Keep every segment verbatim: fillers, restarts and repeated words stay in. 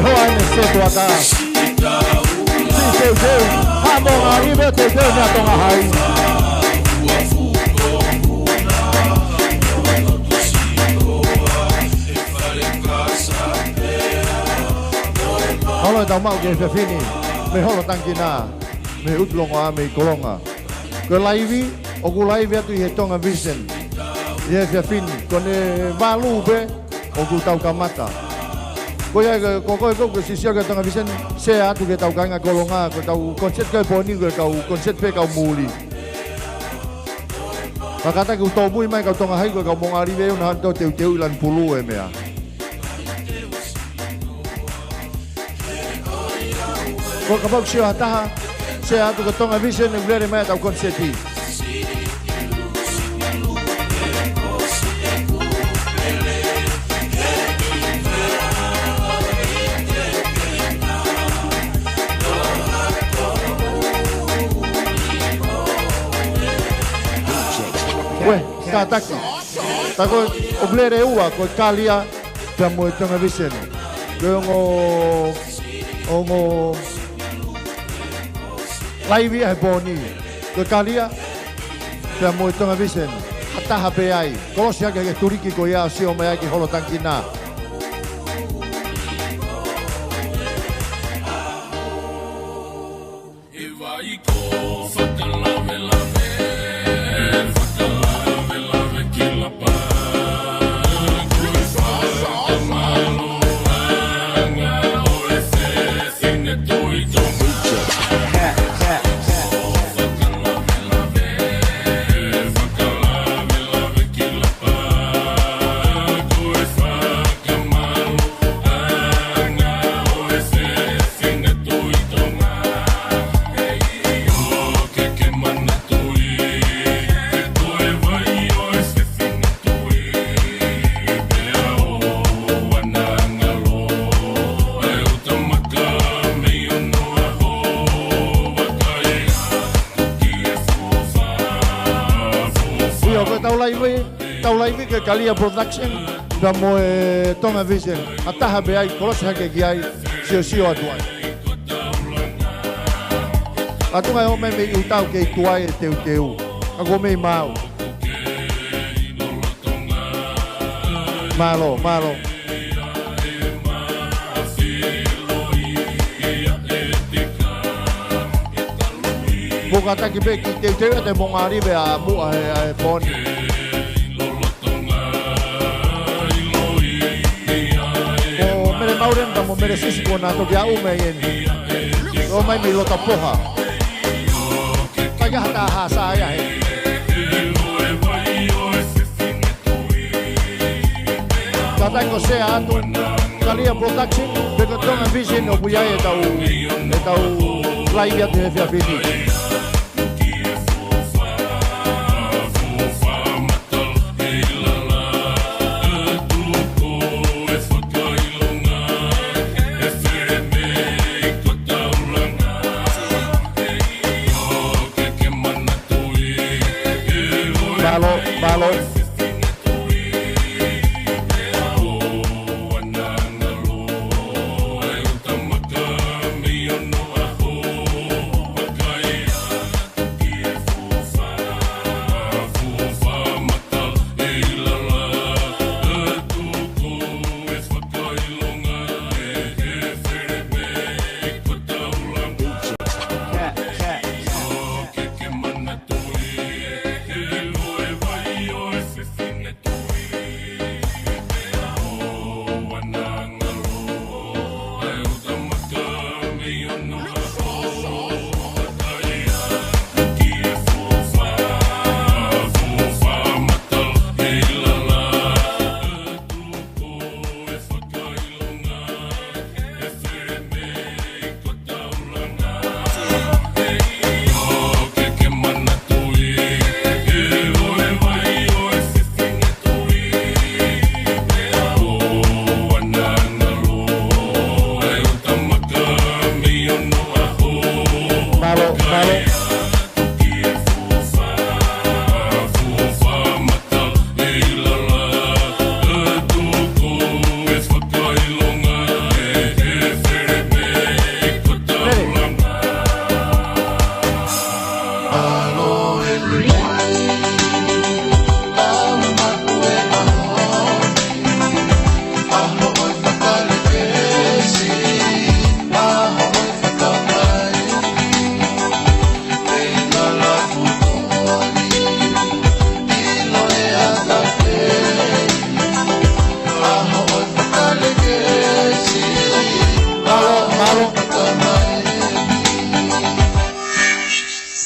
Hoa ʻene setuata. Siʻi teuteu. Haʻa Moʻunga Live, teuteu mei Tonga Hai. Holo ʻetau maʻu ki he efiafi ni mei Holo Tangikina, mei ʻUtulongoaʻa, mei Kolonga. Ko e laivi, ʻoku laivi atu ʻi he Tonga Vision ʻi he efiafi ni. Ko ʻene valu pē ʻoku tau kamata. Ko ia, ko, ko, ko, ko e sisio ki he Tonga Vision, share atu ki heʻetau kāinga Kolonga, ko ʻetau concert ko ē he pō ni, ko e kau concert pē kau muli. Kātaki ʻoku tōmui mai kau Tonga Hai, ko e kau Moʻunga Live ʻoku nau hanga ʻo teuteu ʻi lanu pulu e meʻa. Ko e kapau ʻoku sio ha taha, share atu ki he Tonga Vision ʻoku lele mai ʻetau concert. Ko e, kātaki. Tā ko e, ʻoku lele ua, ko e Kalia pea mo e Tonga Vision. Ko e ongo, ongo laivi ʻa e pō ni. Ko e Kalia pea mo e Tonga Vision. Ha taha pē ai. Kolosi hake ki he tuliki ko ia ʻo sio mai ai ki Holo Tangikina. ʻIo, ko ʻetau laivi, tau laivi ki he Kalia Production pea mo e Tonga Vision. Ha taha pē ai, kolosi hake ki ai, siosio atu ai. Ka tuʻunga ʻo mai mei ʻuta ʻoku kei tuai e teuteu. Ka ko e meʻa maau. Mālō, mālō. Ko e kātaki pē ki he teuteu ʻa e Moʻunga Live ʻa muʻa he, ʻa e pō ni. Ko Mele Maureen pea mo Mele Sisi ko ʻenau toki aʻu mai eni. ʻO mai mei loto poha. Kai ha taha sa ia he. Kātaki ʻo share atu, Kalia Production, pea ko e Tonga Vision ʻoku ʻi ai ʻetau, ʻetau laivi atu he efiafi ni. Mālō, mālō.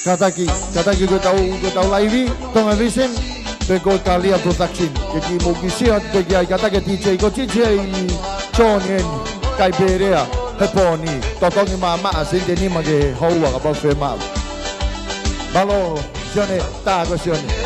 Kātaki, kātaki ko ʻetau, ko ʻetau laivi, Tonga Vision, pea ko Kalia Production. Ke kiʻi mou kiʻi sio atu pē ki ai, kātaki e D J, ko D J John eni, kai pē lea, he pō ni, totongi maʻamaʻa, sente nima ki he houa kapau fiemaʻu. Mālō, Sione, tā ko Sione.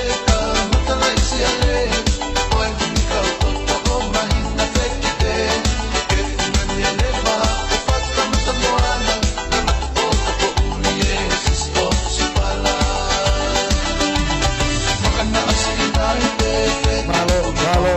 Mālō, mālō.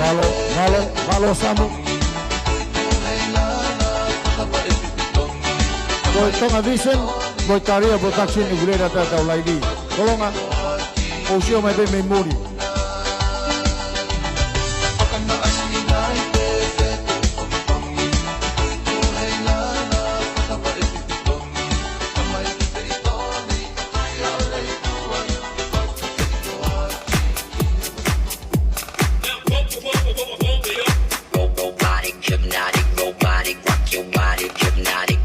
Mālō, mālō, mālō Samu. Ko e Tonga Vision, ko e Kalia Production ʻoku lele atu ʻetau laivi. Kolonga, ʻosi ō mai pē mei muli. Robotic, hypnotic, robotic, rock your body, hypnotic.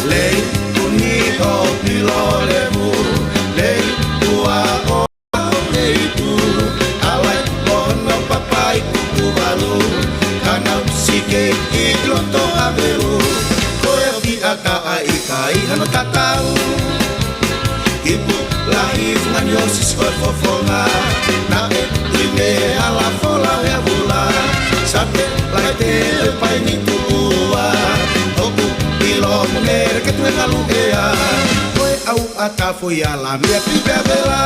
Lei uni ʻo Pilolevu, lei ua ʻo Aʻo Heitu, ʻa Laʻimohono Papaiku Tuvalu, Kanau Sikeiti ʻi loto Havelu, ko e afi ʻataʻa ʻikai hano tatau. Ipu lahi fungani ʻo Sisiko e fofonga, naʻe ui mei he hala folau he vula, satelaite ʻo e paini tuʻua, ʻoku ʻilo mo meleke tuʻu he ngalu ʻea, ko e ʻau ʻa Tafoʻiala mei Pilipeavela.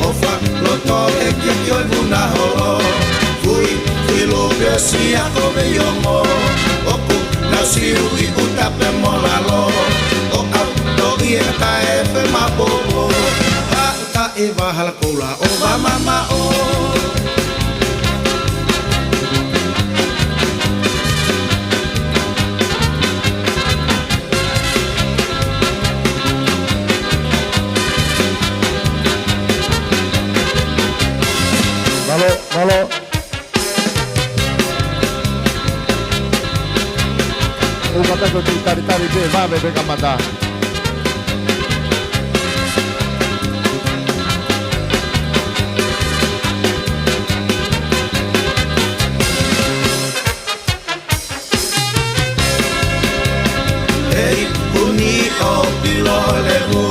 ʻOfa loto e kiaki ʻo e vuna holo, fui, fui lupe ʻo Siako Veiongo, ʻoku nau siu ʻi ʻuta pea mo lalo, ʻo ʻau toʻi e tae fe mapopo, ha taʻe vahala koula ʻo Vamamaʻo. Mālō, mālō. ʻOku ou fakatapu ki he talitali pē, vave pē kamata. Lei uni ʻo Pilolevu,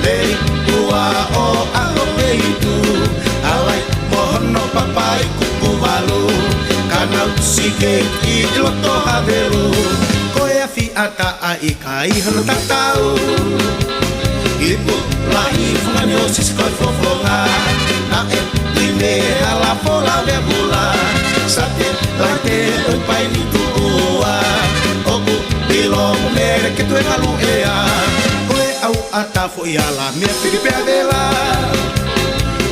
lei ua ʻo Aʻo Heitu, ʻa Laʻimohono Papaiku Tuvalu, Kanau Sikeiti ʻi loto Havelu, ko e afi ʻataʻa ʻikai hano tatau. Ipu lahi fungani ʻo Sisiko e fofonga, naʻe ui mei he hala folau he vula, satelaite ʻo e paini tuʻua, ʻoku ʻilo mo meleke tuʻu he ngalu ʻea, ko e ʻau ʻa Tafoʻiala mei Pilipeavela.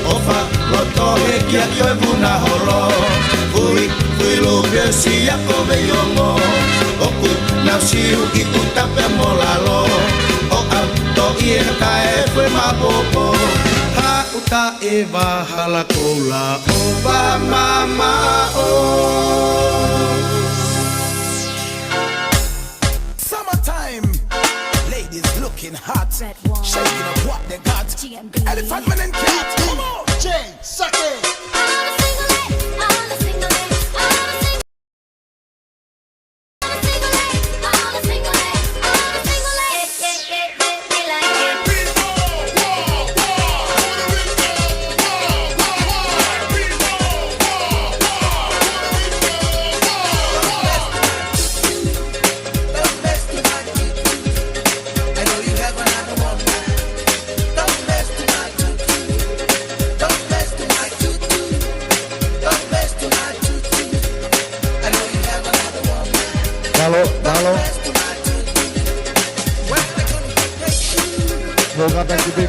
ʻOfa loto e kiaki ʻo e vuna holo, fui, fui lupe ʻo Siako Veiongo, ʻoku nau siu ʻi ʻuta pea mo lalo, ʻo ʻau toʻi e tae fe mapopo, ha taʻe vahala koula ʻo Vamamaʻo. Summertime, ladies looking hot, red wine, shaking up what they got. G M B. Elephant Man and Cat, come on. Jay, suck it.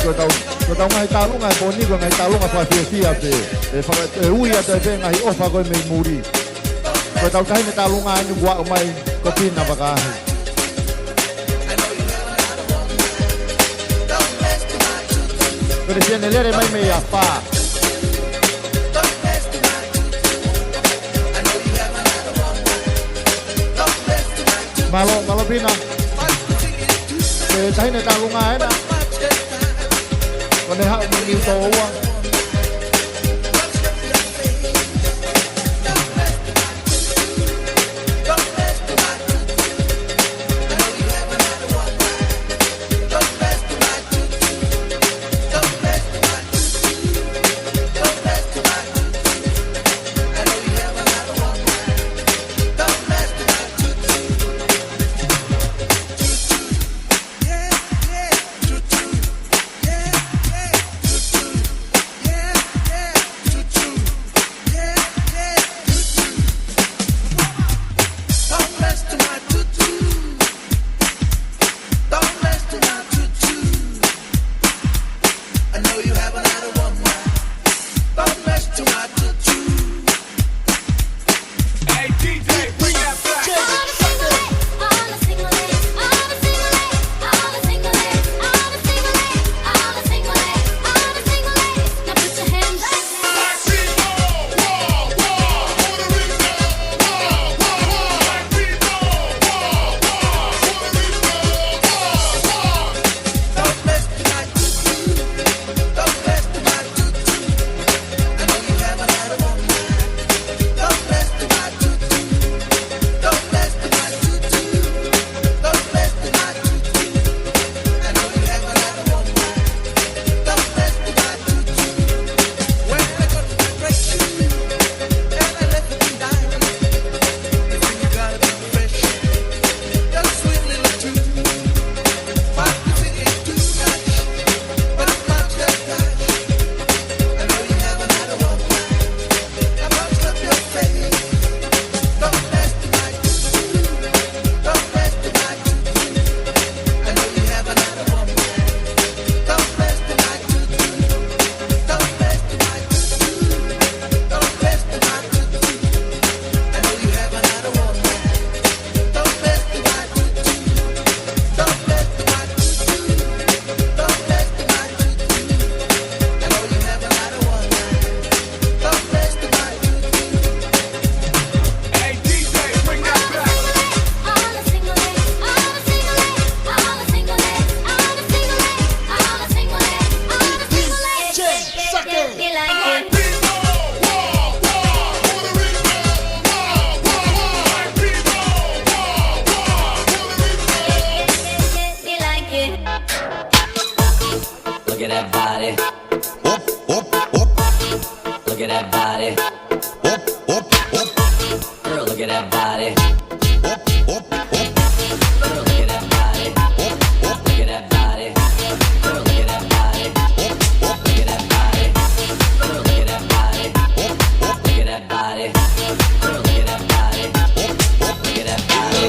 Ko ʻetau, ko ʻetau ngaahi tālunga he pō ni, ko e ngaahi tālunga fakafiefia pē. ʻE faka-, ʻe ui atu ai pē ngaahi ʻofa ko ē mei muli. Ko ʻetau taʻahine tālunga eni kuo aʻu mai, ko Pina Vakahi. Ko ʻene siʻene lele mai mei ʻafā. Mālō, mālō Pina. Ko e taʻahine tālunga ena. Ko ʻene haʻu mei Niutōua. Look at that body. Whoop, whoop, whoop. Look at that body. Whoop, whoop, whoop. Girl, look at that body. Whoop, whoop, whoop. Girl, look at that body. Whoop, whoop. Look at that body. Girl, look at that body. Whoop, whoop. Look at that body. Girl, look at that body. Whoop, whoop. Look at that body. Girl, look at that body. Whoop, whoop. Look at that body.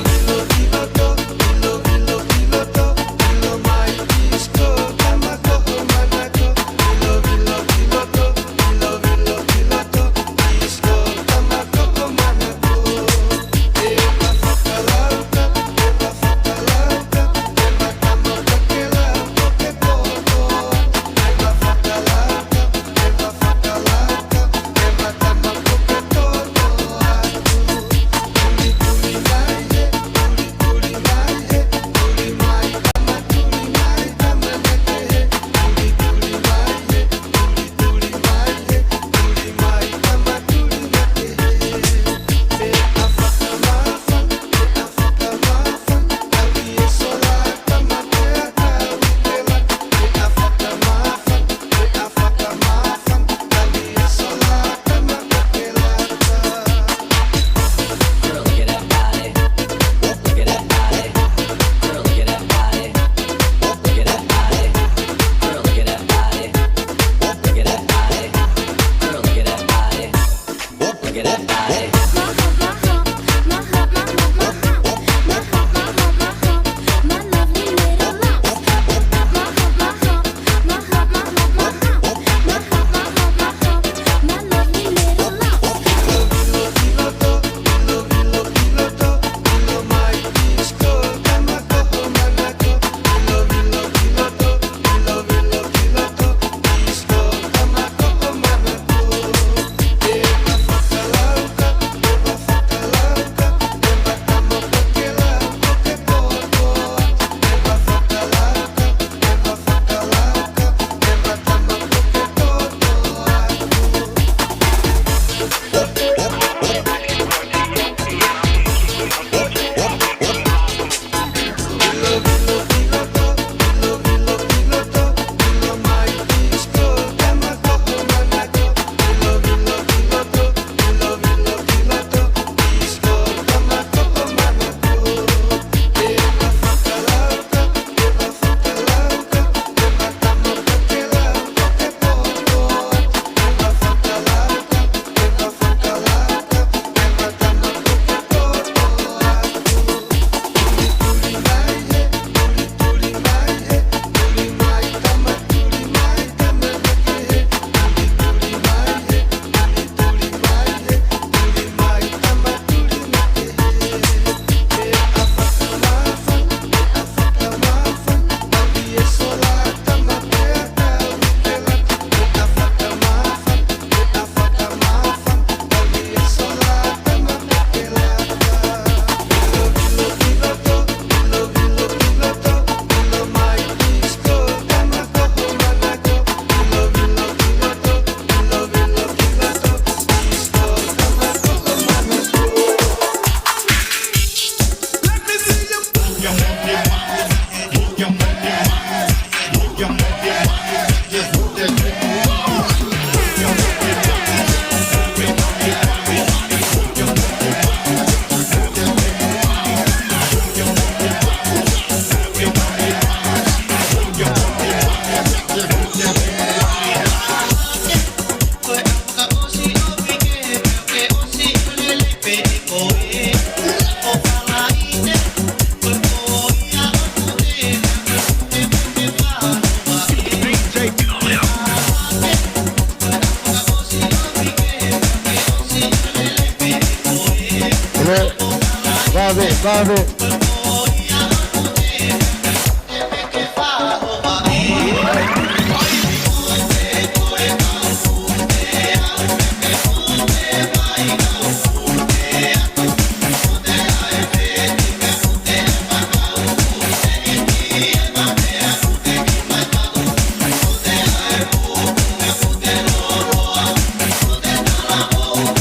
Ave.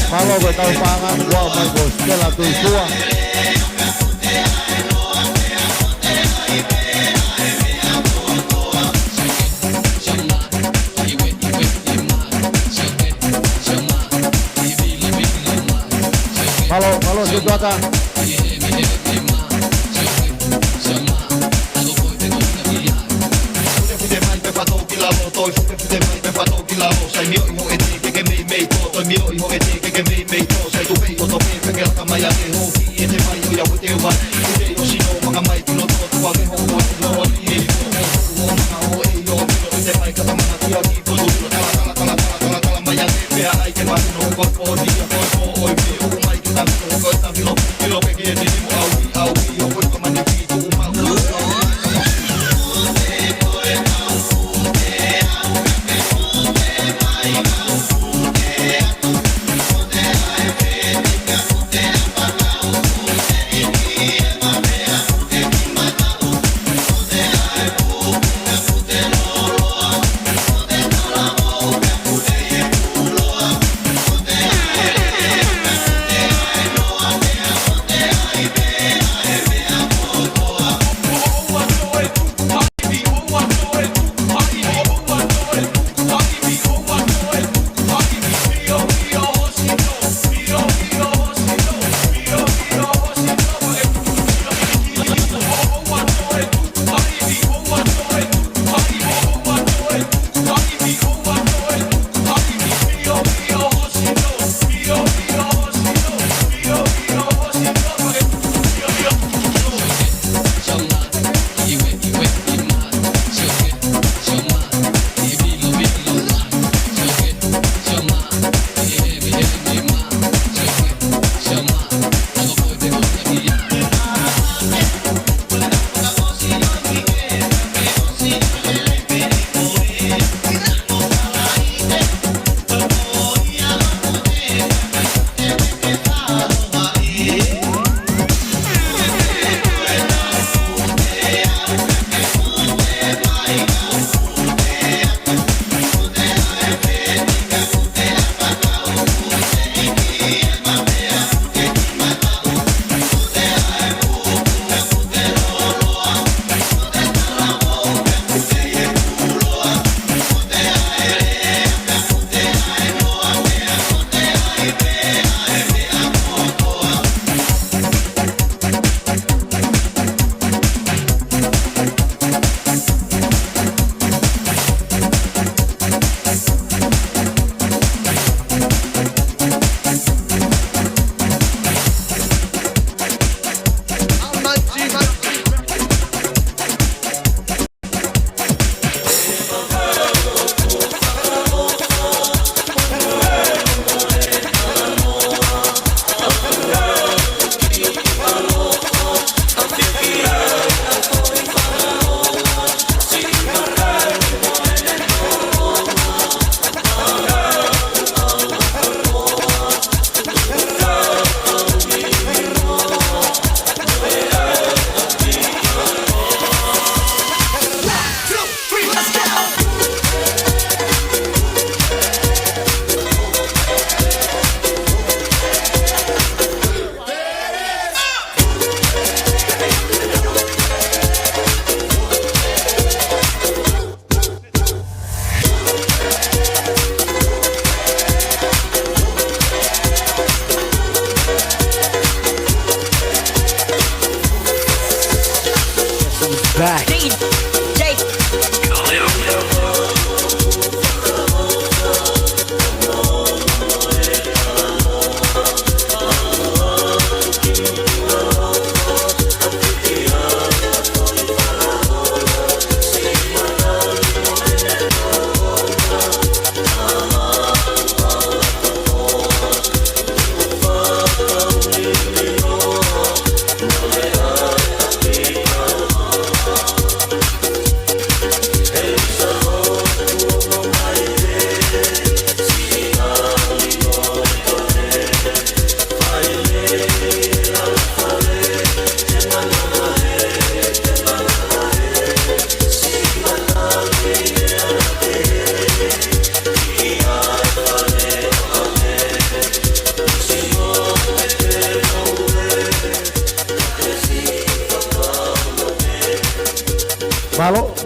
Mālō e kau paʻanga, ʻoku ʻomai ko Stella Tuisua. Mālō, mālō, Tutuaka.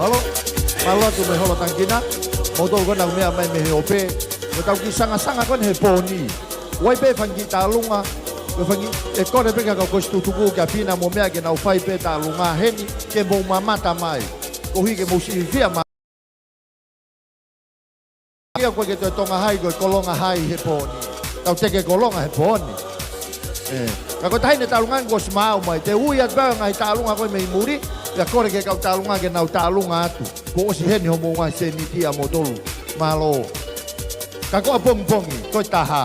Mālō, mālō atu mei Holotangikina, moutolu ko ena ʻoku meʻa mai mei he ope, ko ʻetau kiʻi sangasanga ko ena he pō ni. ʻOku ʻi ai pē fanga kiʻi tālunga, ko e fanga kiʻi, ʻe kole pē ki he kau kositutuku kia Pina mo meʻa ke nau fai pē tālunga heni, ke mou mamata mai. Koeʻuhi ke mou siʻi fiefia mai. ʻIo, ko e ke toe Tonga hai, ko e kolonga hai he pō ni. Tau teke kolonga he pō ni. ʻE, ka ko e taʻahine tālunga ni kuo ʻosi maʻu mai. Te u ui atu pē ngaahi tālunga ko ē mei muli, ʻo kole ki he kau tālunga ke nau tālunga atu. Kuo ʻosi heni hoʻomou ngaahi sēniti ʻamoutolu. Mālō. Ka ko ʻapongipongi, ko e taha.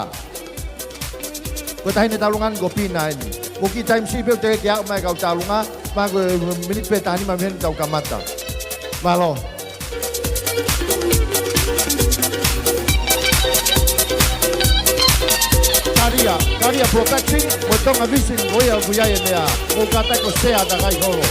Ko e taʻahine tālunga ni ko Pina eni. Mo e kiʻi taimi siʻi pē ʻoku teʻeki ke aʻu mai e kau tālunga, mahalo ko e miniti pē taha nima mei heni tau kamata. Mālō. Kalia, Kalia Production, mo Tonga Vision, ko ia ʻoku ʻi ai e meʻa. Mou kātaki ʻo share atu ki he kakai holo.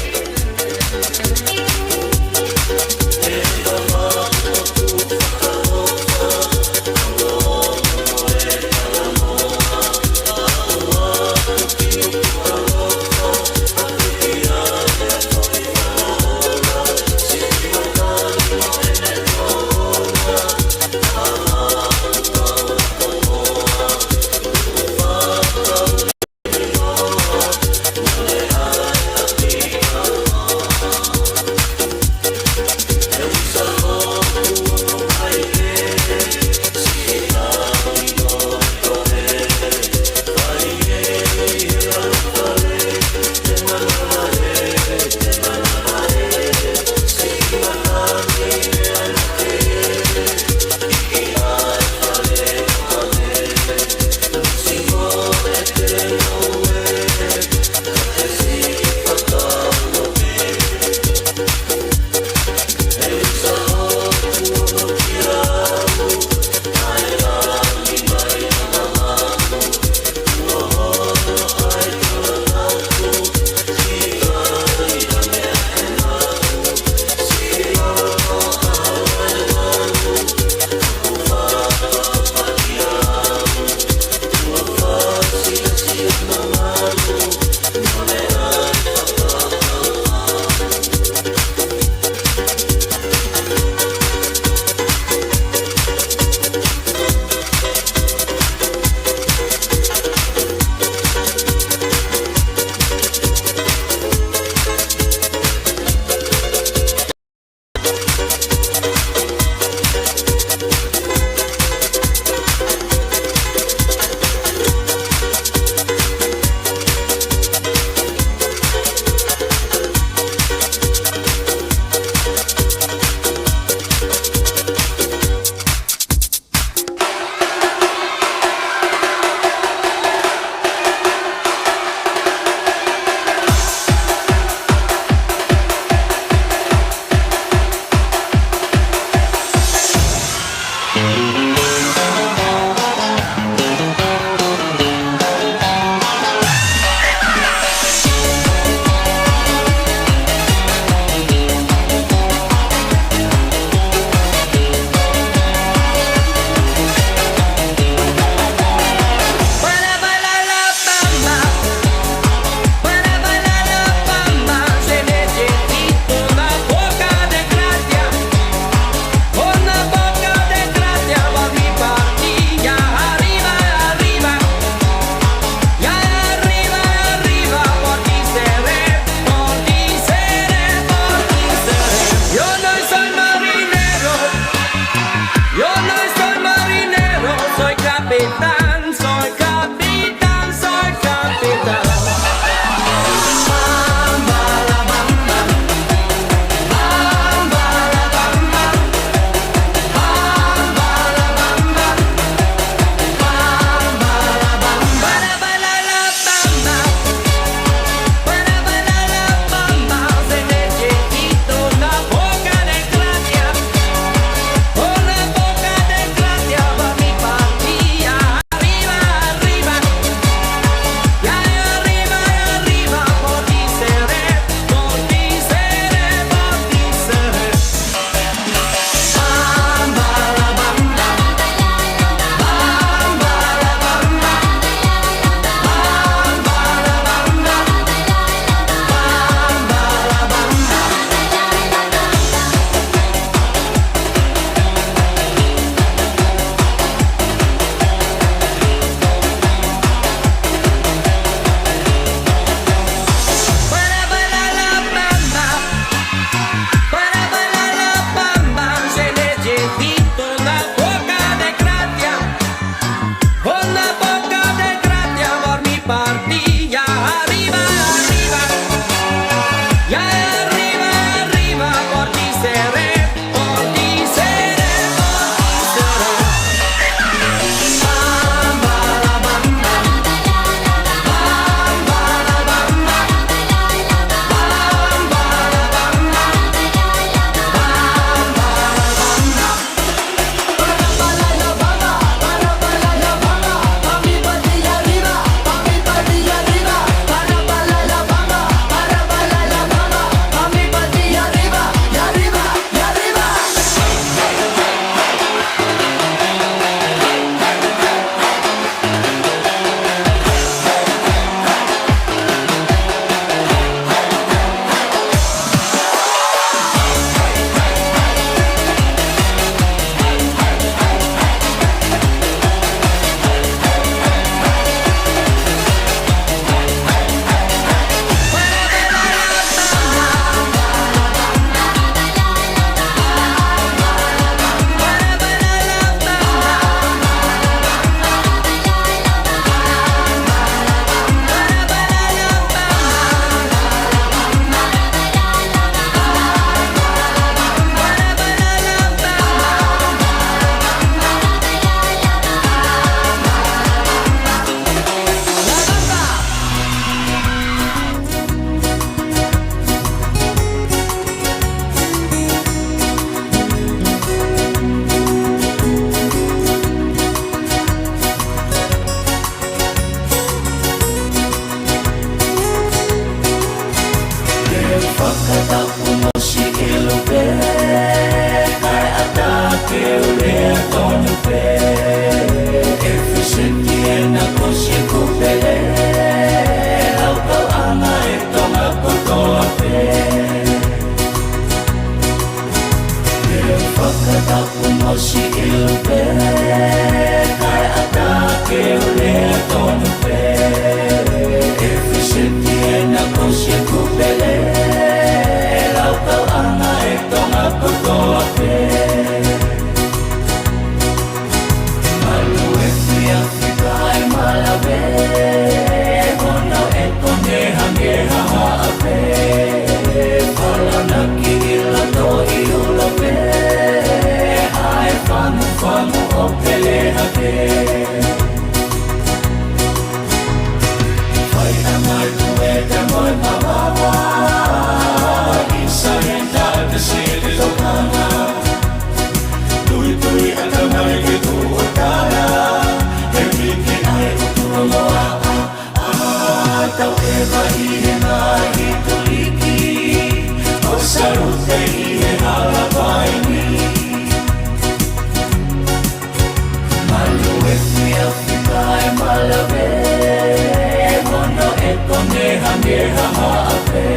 Lea tonu pē, efisenti ʻena ko Siekupele, laukauʻanga ʻe Tonga kotoa pē. Ke fakatapu mo Siʻilu pē, kae ʻatā ke u lea tonu pē, efisenti ʻena ko Siekupele, laukauʻanga ʻe Tonga kotoa pē. Malu efiafi kae malave, hono ʻekone hangē ha haʻape. Falanaki ʻi loto ʻi ʻUlope, ʻa e famufamu ʻo pele hake. Fai ʻa mai tueta mo e mavava, ʻi Salenta ʻa te sili tokanga. Tuitui ʻatamai ke tuʻu ʻo tala, he miki ai ʻo tuʻu mo aʻa, ʻa tau ʻeva ʻi he ngaahi tuliki, ʻo salute ʻi he hala vaini. Malu efiafi kae malave, hono ʻekone hangē ha haʻape.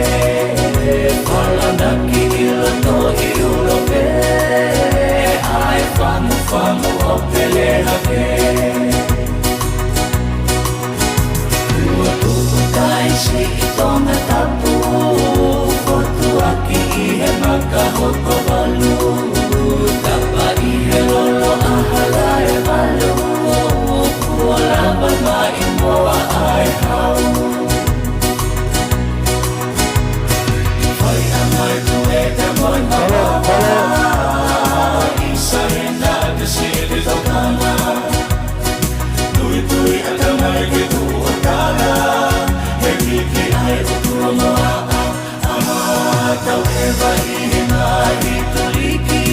Falanaki ʻi loto ʻi ʻUlope, ʻa e famufamu ʻo pele hake. Ua tuku taisi ʻi Tongatapu, fotu ʻaki ʻi he maka hoko valu. Tapa ʻi he lolo ʻa Halaevalu, kuo lava mai mo ʻa e hau. Fai ʻa mai tueta mo e mavava, ʻi Salenta ʻa te sili tokanga. Tuitui ʻatamai ke tuʻu ʻo tala, he miki ai ʻo tuʻu mo aʻa, ʻa tau ʻeva ʻi he ngaahi tuliki,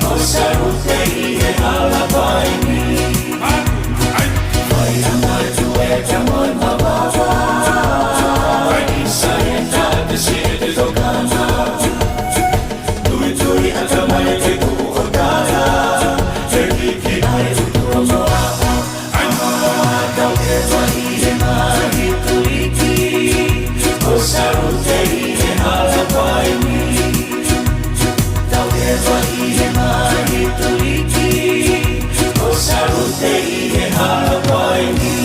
ʻo salute ʻi he hala vaini. Fai ʻa mai tueta mo e mavava, ʻi Salenta ʻa te sili tokanga. Tuitui ʻatamai ke tuʻu ʻo tala, he miki ai ʻo tuʻu mo aʻa, ʻa tau ʻeva ʻi he ngaahi tuliki, ʻo salute ʻi he hala vaini. Tau ʻeva ʻi he ngaahi tuliki, ʻo salute ʻi he hala vaini.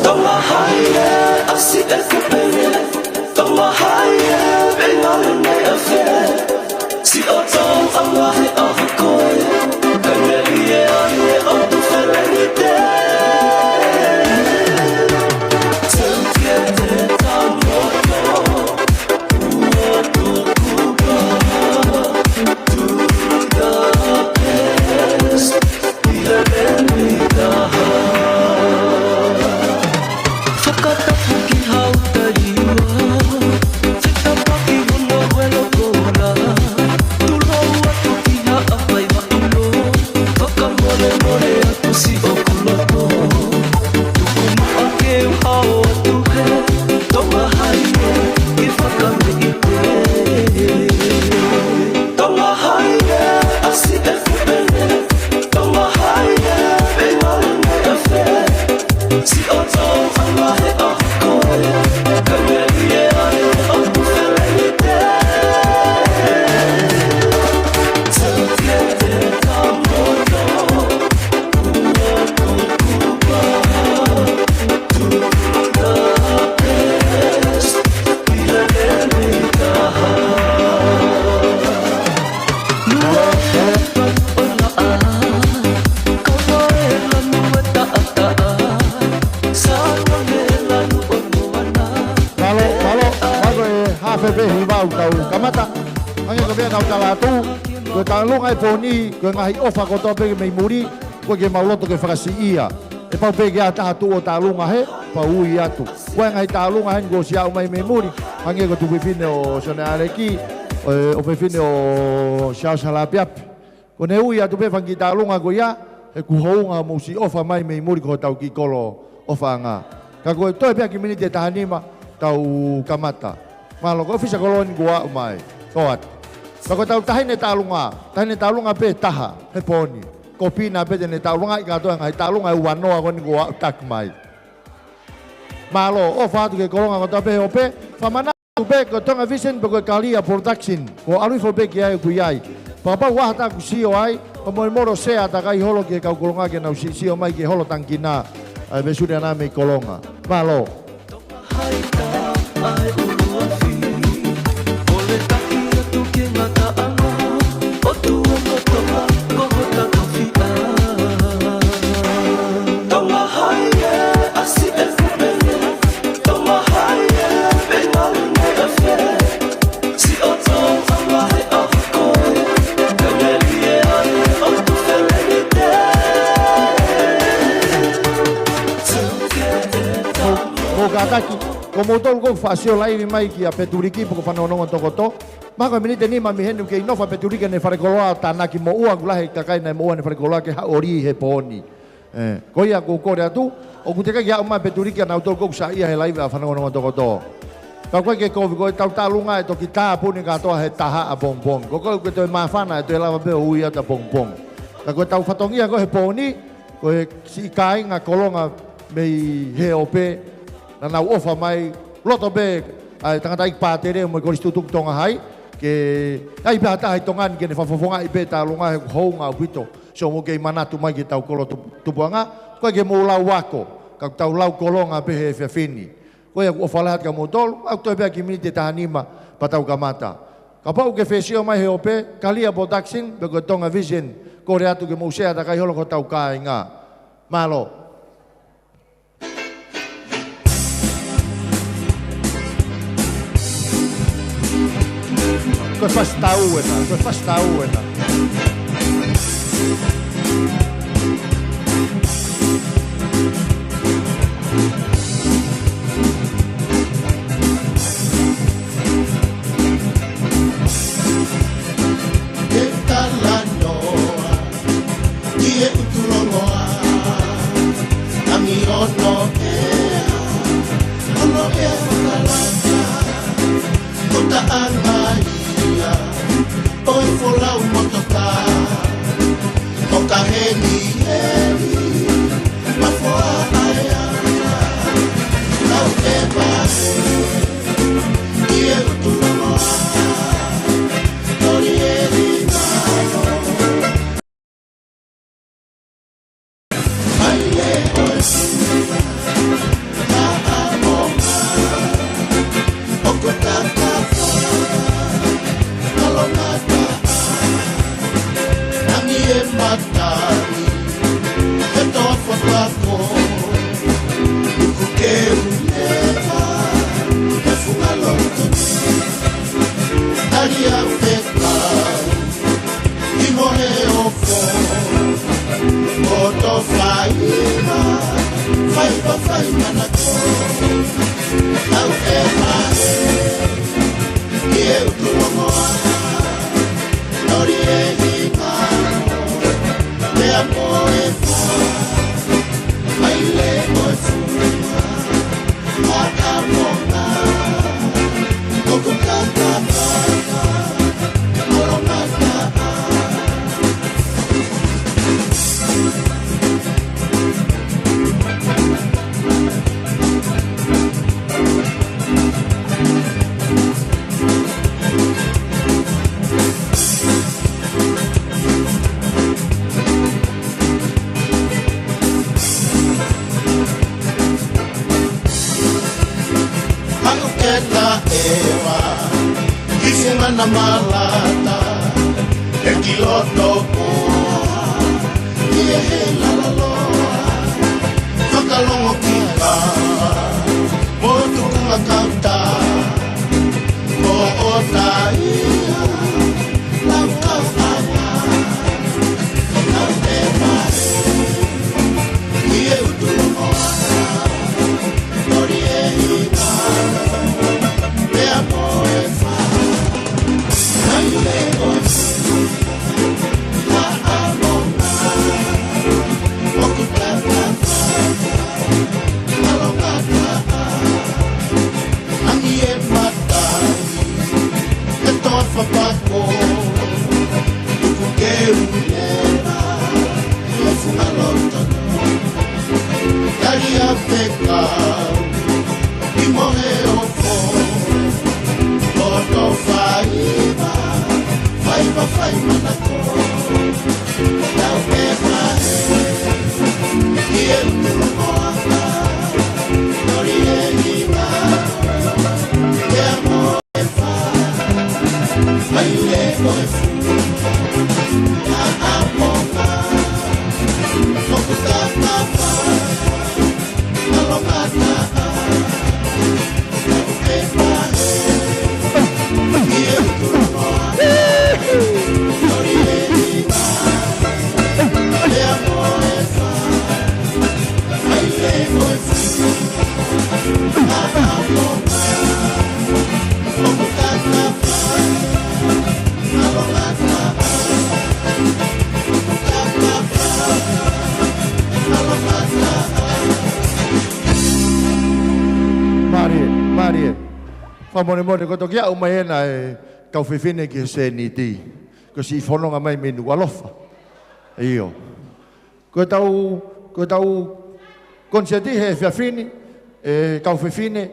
Tonga hai ē, ʻa Siekupele. Tonga hai ē, pe ngalo ne afe. Siʻoto ʻa lahi ʻa hakoe. Ka neli e ai e ʻotu feleni te. Teu kiete tau moto. Ua tuku ka. To the best. Fakatapu ki Hautaliua, fetapaki hono uelo koula, tulou atu ki Haʻa Faivaʻulo, fakamolemole atu siʻoku loto, tuku muʻa ke u hao atu pē, Tonga hai ē, ke fakameʻite. Tonga hai ē, ʻa Siekupele. Tonga hai ē, pe ngalo ne afe. Siʻoto ʻa lahi ʻa hakoe. Ka neli e ai e ʻotu feleni te. Teu kiete tau moto. Ua tuku ka. To the best. Mālō, mālō, mālō e haafe pē hiva ʻoku tau kamata. Hangē ko e meʻa naʻa ku tala atu, ko e tālunga e pō ni, ko e ngaahi ʻofa kotoa pē ki mei muli, ko e ke mau loto ke fakasiʻia. ʻE pau pē ke ʻi ai ha taha tuʻu ʻo tālunga hē, pau ui atu. Ko e ngaahi tālunga heni kuo ʻosi aʻu mai mei muli, hangē ko e tuofefine ʻo Sione ʻAleki, ʻo, ʻofefine ʻo Siaosi Halaʻapiʻapi. Ko ʻene ui atu pē fanga kiʻi tālunga ko ia, he kuo hounga mou siʻi ʻofa mai mei muli ko hotau kiʻi kolo ʻofaʻanga. Ka ko e toe pē ha kiʻi miniti ʻe taha nima, tau kamata. Mālō ko e ʻofisa kolo ni kuo aʻu mai. Sio atu. Pea ko ʻetau taʻahine tauʻolunga, taʻahine tauʻolunga pē ʻe taha he pō ni. Ko Pina pē te ne tauʻolungaʻi kātoa e ngaahi tauʻolunga ʻe uanoa ko eni kuo aʻutaki mai. Mālō, ʻofa atu ki he kolonga kotoa pē he ope, fakamanatu pē ko e Tonga Vision pē ko e Kalia Production, ko e ʻalu hifo pē ki ai ʻoku ʻi ai. Pea kapau ʻoku ʻi ai ha taha ʻoku sio ai, pea mou molo share ʻa e kakai holo ki he kau kolonga ke nau siʻi sio mai ki he holo tangikina, ʻa e vesuli ʻana mei kolonga. Mālō. Mou kātaki, ko moutolu ʻoku faʻa sio laivi mai kia Petuliki pe ko e fanongonongo tokoto. Mahalo ko e miniti ʻe nima mei heni ʻoku kei nofo ʻa Petuliki ʻene falekoloa, tānaki moʻua, ʻoku lahi e kakai naʻe moʻua ʻene falekoloa ke haʻu ʻo lī he pō ni. ʻE, ko ia ʻoku ou kole atu, ʻoku teʻeki ke aʻu mai ʻa Petuliki ʻa nautolu ʻoku saiʻia he laivi ʻa e fanongonongo tokoto. Ka ʻoku ʻikai ke kovi, ko ʻetau tauʻolunga ʻe toki tāpuni kātoa he taha ʻapongipongi. Ko koe ʻoku ke toe māfana ʻe toe lava pē ʻo ui atu ʻapongipongi. Ka ko ʻetau fatongia ko ē he pō ni, ko e siʻi kāinga kolonga mei he ope, naʻa nau ʻofa mai, loto pē ʻa e tangataʻeiki pātele mo e Kolisi Tutuki Tonga Hai, ke ʻai pē ha taha ʻi Tonga ni ke ne fakafofongaʻi pē e tauʻolunga he ʻoku hounga ʻaupito. Sio mou kei manatu mai ki heʻetau kolo tu-, tupuʻanga, ʻoku ʻikai ke mou lau ako, ka ʻoku tau lau kolonga pē he efiafi ni. Ko ia ʻoku ou ʻofa lahi atu kia moutolu, ʻoku toe pē ha kiʻi miniti ʻe taha nima pea tau kamata. Kapau ʻoku ke fie sio mai he ope, Kalia Production, pe ko e Tonga Vision, kole atu ke mou share ʻa e kakai holo ki hotau kāinga. Mālō. Ko e fasi tau ena, ko e fasi tau ena. Ke talanoa ki he ʻutulongoa, ʻa e ʻono ʻea, ʻono ʻea fakalata, ko e taʻanga ia ʻo e folau motoka, ʻo ka heni heni, ma foa ʻaea, lau e pae, ki he ʻutulongoa, tori e ringa. ʻI mohe ʻofo, ʻo tō faiva, faiva fai manako. Tau e mahe, ʻi he ʻutulongoa, tori e hinga, pea mo e fua, mai le mo e fua. Haʻu ke ta ʻeva, ki he mana malata, ʻe ki loto koa, ʻi he lalo loa, fakalongo ki ka, mo tuku ma kauta, mo o ta ia, lau kau ʻaua, lau e mahe, ʻi he ʻutulongoa. Mālie, mālie. Fakamolemole, ko e toki aʻu mai ena e kau fefine ki he sēniti. Ko e siʻi fononga mai mei Nukuʻalofa. ʻIo. Ko ʻetau, ko ʻetau konisēti he efiafi ni, e kau fefine,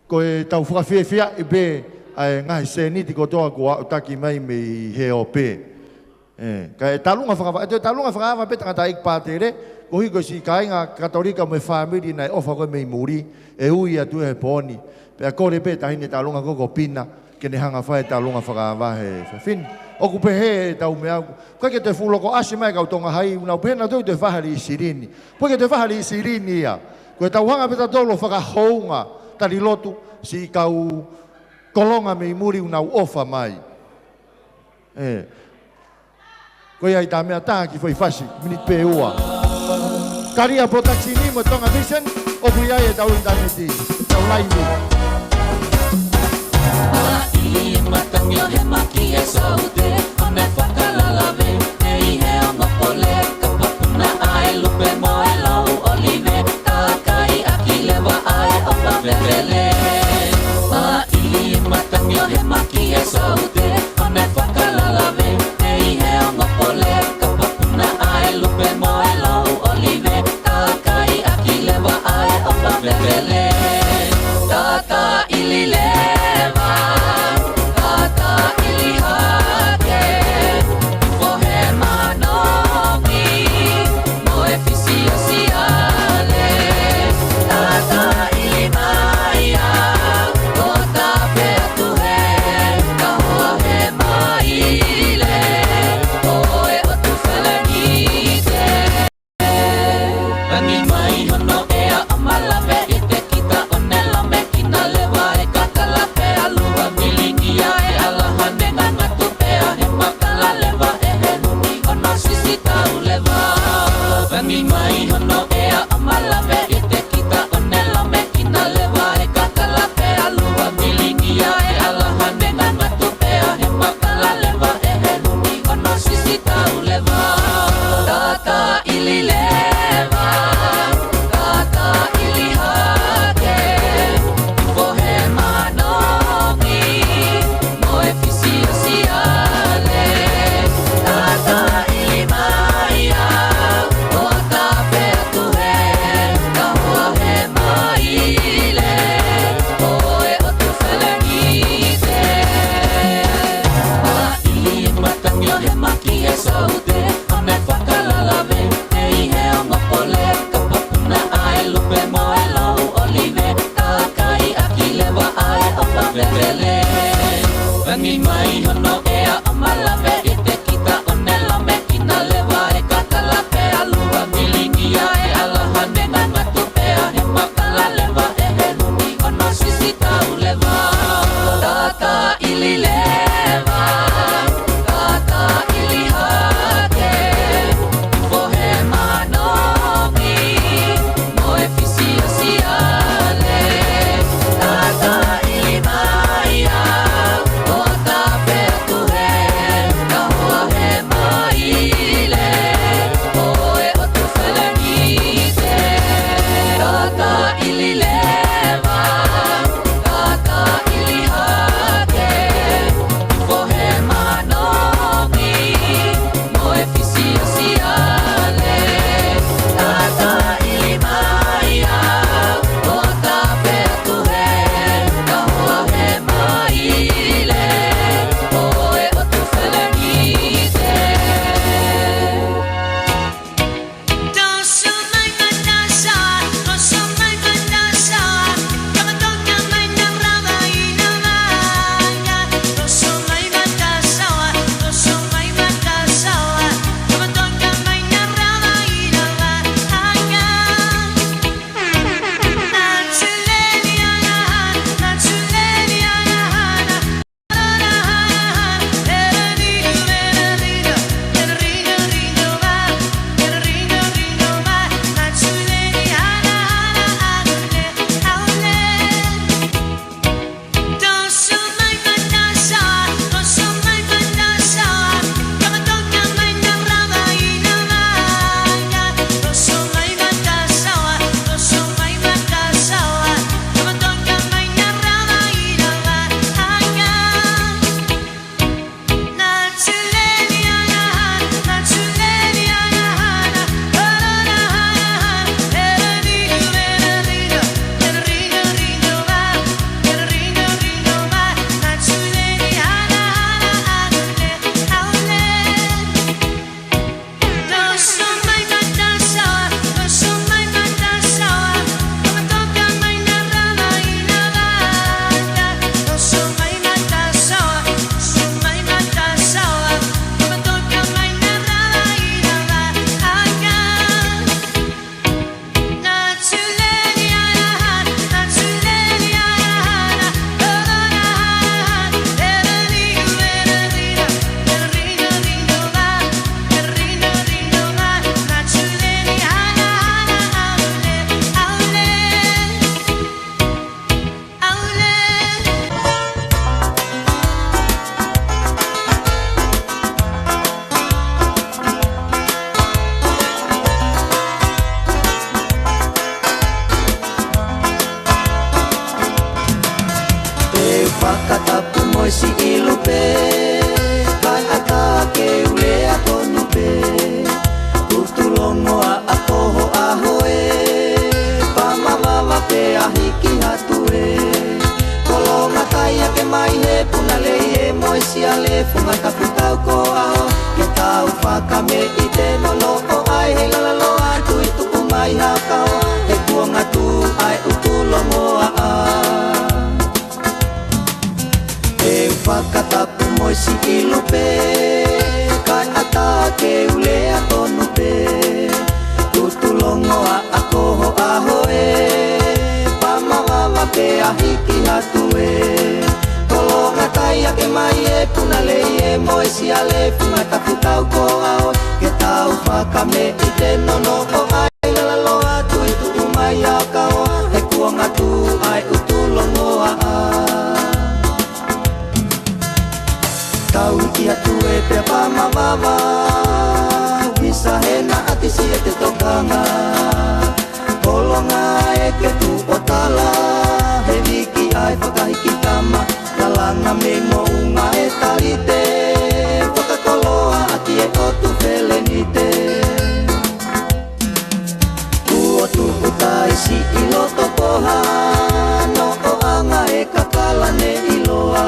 ko ʻetau fakafiefiaʻi pē ʻa e ngaahi sēniti kotoa kuo aʻutaki mai mei he ope. ʻE, ka e talunga fakava-, e toe talunga fakaava pē tangataʻeiki pātele, koeʻuhi ko e siʻi kāinga Katolika mo e fāmili naʻe ʻofa ko ē mei muli, ʻe ui atu he pō ni. Pea kole pē taʻahine talunga ko ē ko Pina, ke ne hanga fai e talunga fakaava he efiafi ni. ʻOku pehē ʻetau meʻa, ʻoku ʻikai ke toe fuʻu loko ʻasi mai e kau Tonga Hai, ʻoku nau pehē nautolu ʻoku toe fai ha liʻi silini. ʻOku ʻikai ke toe fai ha liʻi silini ia. Ko ʻetau hanga pē tautolu ʻo fakahounga, tali lotu, siʻi kau kolonga mei muli ʻoku nau ʻofa mai. ʻE. Ko ia ʻi tā meʻa tā ki foʻi fasi, miniti pē ua. Kalia Production mo Tonga Vision, ʻoku ʻi ai ʻetau ʻinitaneti, ʻetau laivi. Haʻi matangi ʻo hema ki he saute, ʻo ne fakalalaveʻi he ongo pole, kapa puna ʻa e lupe mo e lau ʻōlive, kakai ʻaki leva ʻa e ʻofa fefele. Haʻi matangi ʻo hema ki he saute, ʻo ne fakalalaveʻi he ongo pole, kapa puna ʻa e lupe mo e lau ʻōlive, kakai ʻaki leva ʻa e ʻofa fefele. Kakaʻili leva, kakaʻili hake, Ka mei te nonoʻo ai he lalo atu ʻi tuʻu mai ha kaoa, he kuonga tuʻu ai ʻutu longoaʻa. Te u fakatapu mo e siʻi lupe, kae ʻatā ke u lea tonu pē. ʻUtu longoaʻa ko ho ʻaho ē, pā mavava pea hiki atu ē. Tolonga tai ake mai e puna lei ē mo e siale, funga tapu tau ko ao, ke tau fakameʻite nonoʻo ai lalo atu ʻi tuʻu mai ha kaoa, he kuonga tuʻu ai ʻutu longoaʻa. Tau hiki atu ē pea pā mavava, visa he naʻa tisi e te tokanga. Tolonga e ke tuʻu ʻo tala, he viki ai fakahiki tama, lalanga mei moʻunga e talite, fakakoloa ʻaki e ʻotu felenite. Kuo tuʻu tai siʻi loto poha, noʻoanga e kakala ne ʻiloa.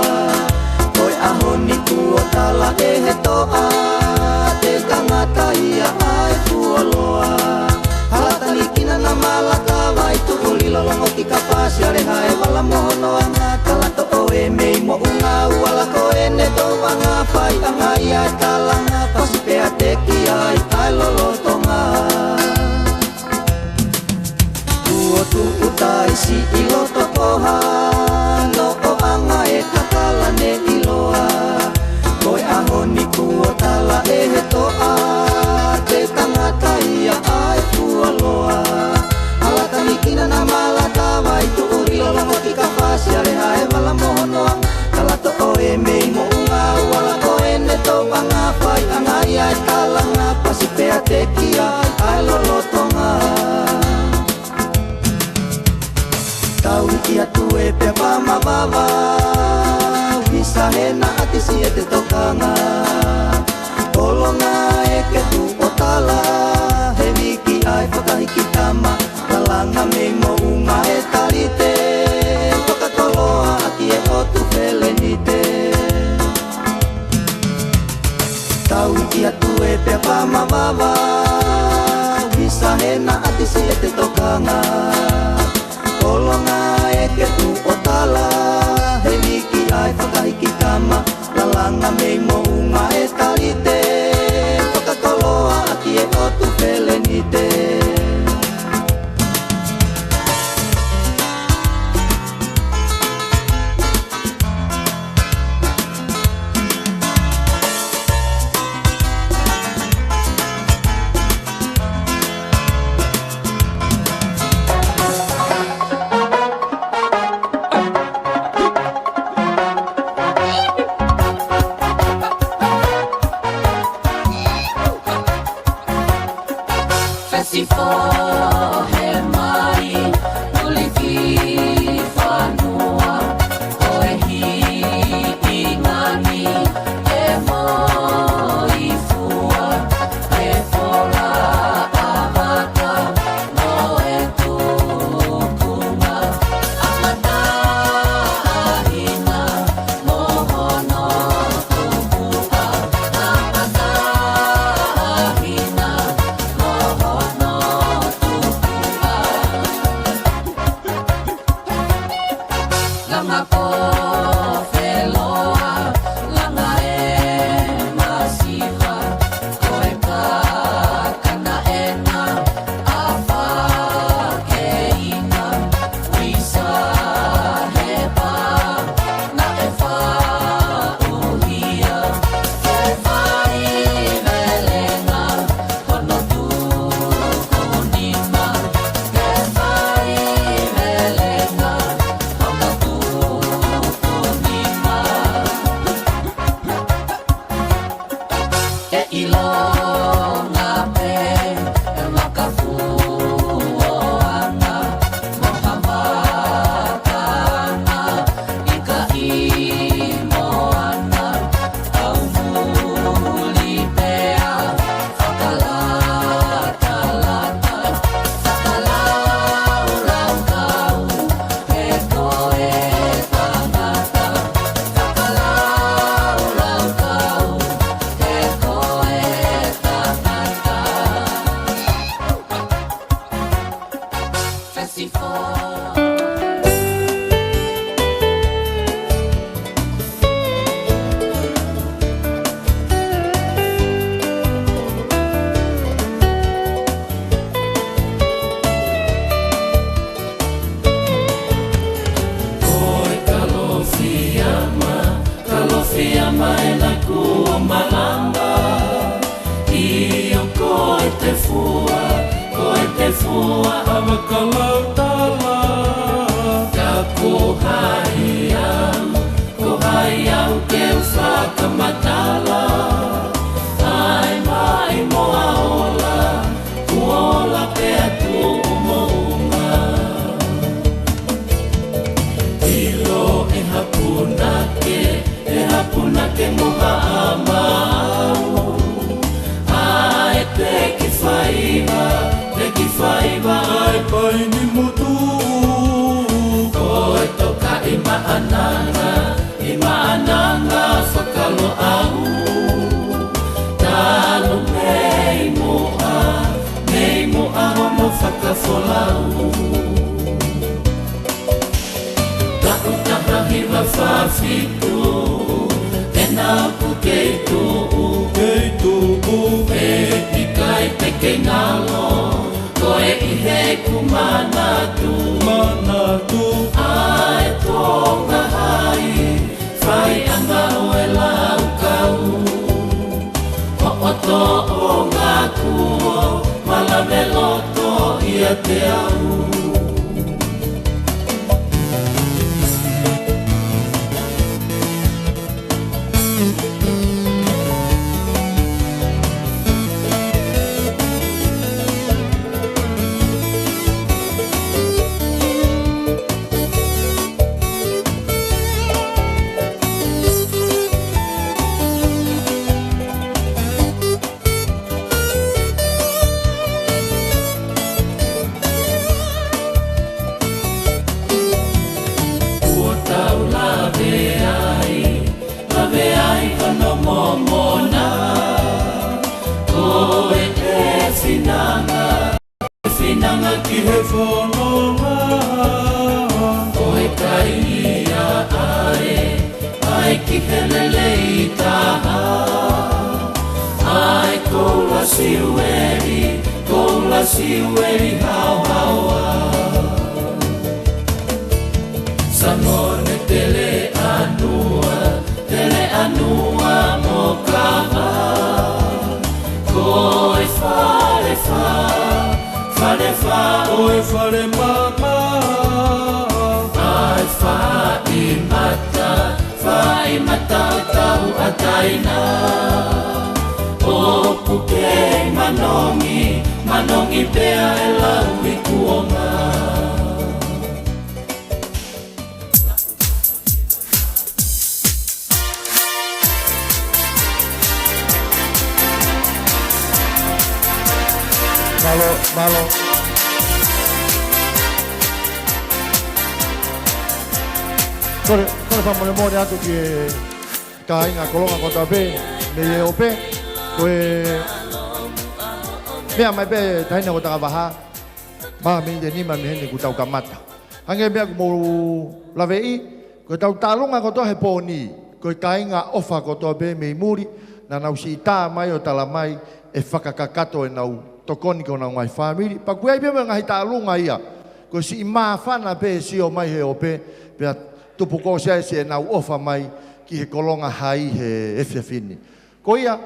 Ko e ʻaho ni kuo tala ʻe he toʻa, te tangata ia ʻa e fuoloa. Hala tani kina na mala tava ʻi tuʻu lilo longo ki kapasi ale hae vala mo hono anga. Tala toʻo e mei moʻunga uala ko ʻene toʻanga faiʻanga ia e talanga. Pasi pea te ki ai ʻa e lolotonga. Kuo tuʻu tai siʻi loto poha, noʻoanga e kakala ne ʻiloa. Ko e ʻaho ni kuo tala ʻe he toʻa, te tangata ia ʻa e fuoloa. Hala tani kina na mala tava ʻi tuʻu lilo longo ki kapasi ale hae vala mo hono anga. Tala toʻo e mei moʻunga uala ko ʻene toʻanga faiʻanga ia e talanga, pasi pea te ki ai ʻa e lolotonga. Tau hiki atu ē pea pā mavava, visa he naʻa tisi e te tokanga. Tolonga e ke tuʻu ʻo tala, he viki ai fakahiki tama, lalanga mei moʻunga e talite, fakakoloa ʻaki e ʻotu felenite. Tau hiki atu ē pea pā mavava, visa he naʻa tisi e te tokanga. Tolonga e ke tuʻu ʻo tala, he viki ai fakahiki tama, lalanga mei moʻunga e talite, fakakoloa ʻaki e ʻotu felenite. Fesifohe mai, tulikifanua, ko e hiʻi ngani, e moifua, e fola ʻavaka, mo e tukunga, ʻamatahina, mo hono tukuʻa, ʻamatahina, mo hono tukuʻa. Langa ko feloa, langa e masiva, ko e kakana ena, ʻafa keina, visa he pā, naʻe faʻuhia, ke faivelenga, hono tuku nima, ke faivelenga, hono tuku nima. ʻE ʻilonga pē, e makafuoanga, mo ha mataʻanga, ʻikai moana, ʻaumuli pea, fakalatalata, fakalaulaukau, he ko e tangata, fakalaulaukau, he ko e folau. Taʻu taha hiva fā fitu, te nau ʻoku kei tuʻu. Kei tuʻu. ʻE ʻikai te ke ngalo, ko e ʻi heʻeku manatu. Manatu. ʻA e Tonga Hai, faiʻanga ʻo e laukau. Ko hoʻo tōʻonga kuo malave loto ʻiate au. Kuo tau lave ai, lave ai hono momona. Ko e finanga, finanga ki he fononga. Ko e kai ia ʻae, ʻae ki he lelei taha. ʻAe koula siueli, koula siueli haohaoa. Sangone Teleʻanua, Teleʻanua mo Kava. Ko e fale fā, fale fā, ko e fale mama. ʻAe faʻi mata, faʻi mata ʻo tauʻatāina. ʻOku kei manongi, manongi pea e lau i kuonga. Mālō, mālō. Kole, kole fakamolemole atu ki he kāinga Kolonga kotoa pē mei he ope. Ko e meʻa mai pē taʻahine ko Takavaha. Mā mei he nima mei heni kuo tau kamata. Hangē meʻa kuo mou laveʻi, ko ʻetau taʻalunga kotoa he pō ni, ko e kāinga ʻofa kotoa pē mei muli, naʻa nau siʻi tā mai ʻo tala mai ʻe fakakakato ʻenau tokoni ki honau ngaahi fāmili. Pea ʻoku ʻi ai pē mo e ngaahi taʻalunga ia, ko e siʻi māfana pē sio mai he ope, pea tupu kosi ai siʻenau ʻofa mai ki he Kolonga Hai he efiafi ni. Ko ia,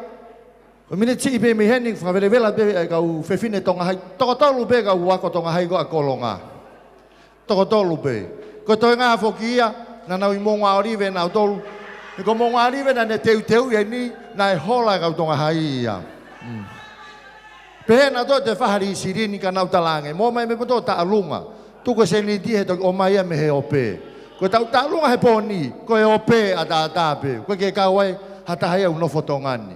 ko e miniti siʻi pē mei heni, fakavelevela pē e kau fefine Tonga Hai, toko tolu pē kau ako Tonga Hai ko ē ʻa Kolonga. Toko tolu pē. Ko e toenga foki ia, naʻa nau ʻi Moʻunga ʻŌlive nautolu. He ko Moʻunga ʻŌlive naʻa ne teuteuʻi eni, naʻe hola e kau Tonga Hai ia. Mm. Pehē nautolu ʻe toe fai ha lisilini ka nau talaange, mou ō mai mei he poto taʻalunga. Tuku e sēniti he toki ō mai ia mei he ope. Ko ʻetau taʻalunga he pō ni, ko e ope ʻataʻatā pē. ʻOku ʻikai ke kau ai ha taha ia ʻoku nofo Tonga ni.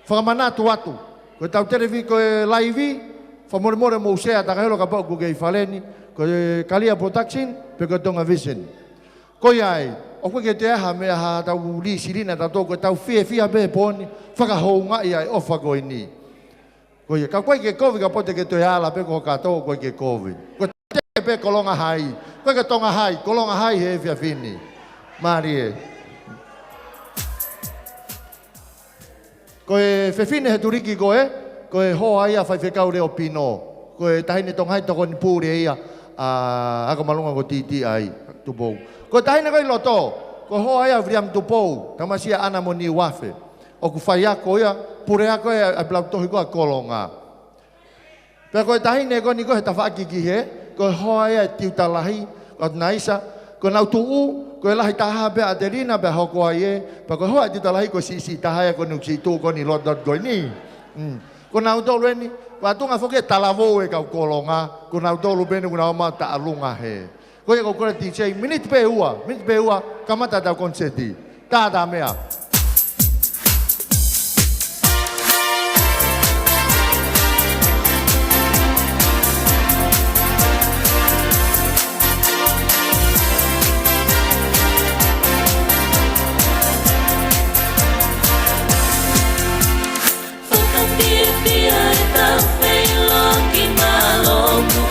Fakamanatu atu, ko ʻetau televi-, ko e laivi, fakamolemole mou sea takahelo kapau ʻoku kei fale ni, ko e Kalia Production, pe ko e Tonga Vision. Ko ia ai, ʻoku ʻikai ke toe ʻi ai ha meʻa ha tau lisilini ʻatautolu, ko ʻetau fiefia pē he pō ni, fakahoungaʻi ʻa e ʻofa ko eni. Ko ia, ka ʻoku ʻikai ke kovi kapau te ke toe ala pē ko ho kātoa, ʻoku ʻikai ke kovi. Ko e teke pē Kolonga Hai, ʻoku ʻikai ke Tonga Hai, Kolonga Hai he efiafi ni. Mālie. Ko e fefine he tuliki ko ē, ko e hoa ia ʻa Faifekau Leo Pino. Ko e taʻahine Tonga Hai tokoni pule ia ʻa Ako Malunga ko Titi ai, Tupou. Ko e taʻahine ko ē ʻi loto, ko e hoa ia ʻa Viliami Tupou, tamasiʻi ʻa ʻAna mo Niuafe. ʻOku faiako ia, puleako ia ʻa e pelau tohi ko ē ʻa Kolonga. Pea ko e taʻahine ko eni ko ē he tafaʻaki ki hē, ko e hoa ia ʻa e tiuta lahi, ko ʻAtunaisa, ko ʻenau tuʻu, ko e lahi taha pē ʻa ʻAtelina pea hoko ai ē, pea ko e hoa ʻa e tiuta lahi ko e siʻisiʻi taha ia ko eni ʻoku siʻi tuʻu ko eni ʻi loto ko eni. Mm. Ko nautolu eni, ko e ʻatunga foki e talavou e kau Kolonga, ko nautolu pē eni ʻoku nau ō mai ʻo taʻalunga hē. Ko ia ʻoku ou kole D J, miniti pē ua, miniti pē ua, kamata ʻetau koniseti. Tātā meʻa. Fakafiefia e tau feiloaki, mālō mo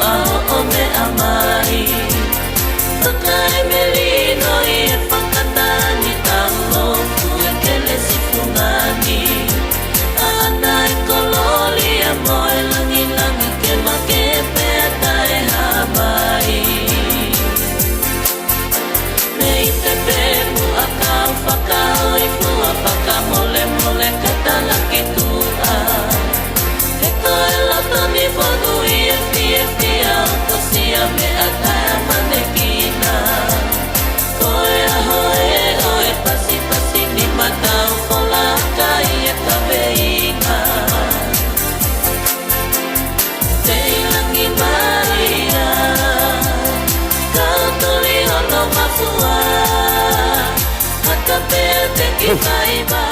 Faiva,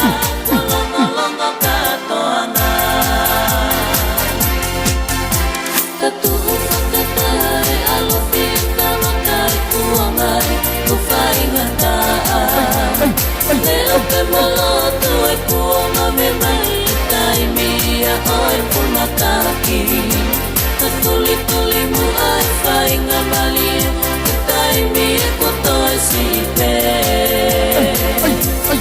kuo longolongo kātoanga. Ka tuʻu fakataha e ʻalofi tavakali kuo ngali, kuo faingataʻa. Leʻo pē mo lotu e kuonga meʻa mai, taimi ia ʻo e punakaki. Ka tulituli muʻa e faingamālie, ko e taimi ia kuo toe siʻi pē. Ai, ai, ai, ai.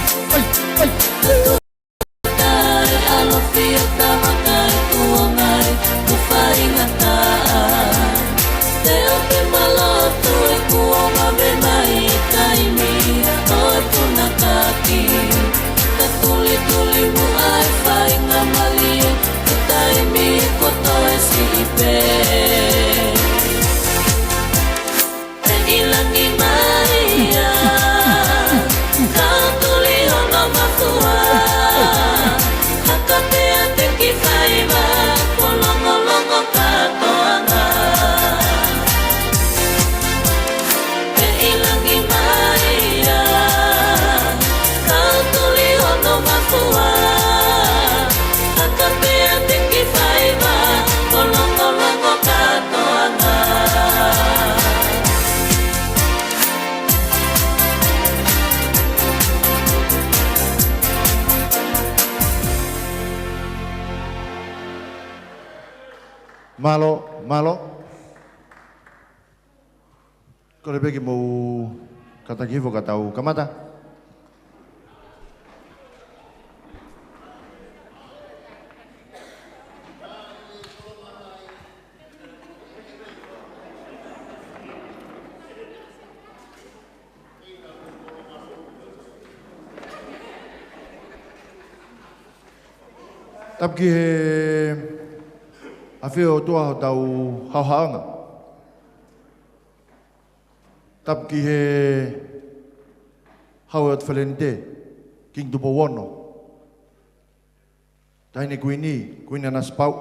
Tavakali ʻalofi ʻo tavakali kuo ngali, kuo faingataʻa. Leʻo pē mo lotu e kuonga meʻa mai, taimi ia ʻo e punakaki. Ka tulituli muʻa e faingamālie, ko e taimi ia kuo toe siʻi pē. Pē ʻi langi mai ia, kau tuli hono mafua. Haka pē ʻa e teki faiva, kuo longolongo kātoanga. Pē ʻi langi mai ia, kau tuli hono mafua. Haka pē ʻa e teki faiva, kuo longolongo kātoanga. Mālō, mālō. Kole pē ke mou kātaki hifo ka tau kamata. Tapu ki he ʻafio ʻOtua hotau haohaoanga. Tapu ki he Hau ʻo e ʻOtu Felenite, Kingi Tupou Ono, Taʻahine Kuini, Kuini Nanasipauʻu,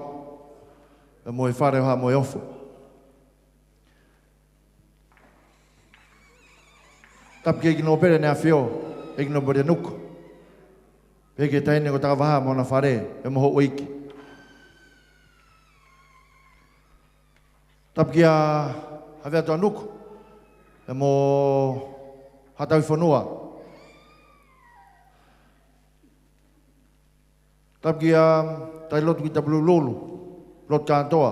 pea mo e Fale ʻo Haʻa Moheofo. Tapu ki he ʻEiki Nōpele ʻEne ʻAfio, ʻEiki Nōpele Nuku, pehē ki he Taʻahine ko Takavaha mo hona fale, pea mo houʻeiki. Tapu kia Havea Toanuku, pea mo Haʻa Tauhi Fonua. Tapu kia Talilotu ki Tapulululu, Lotu Kātoa,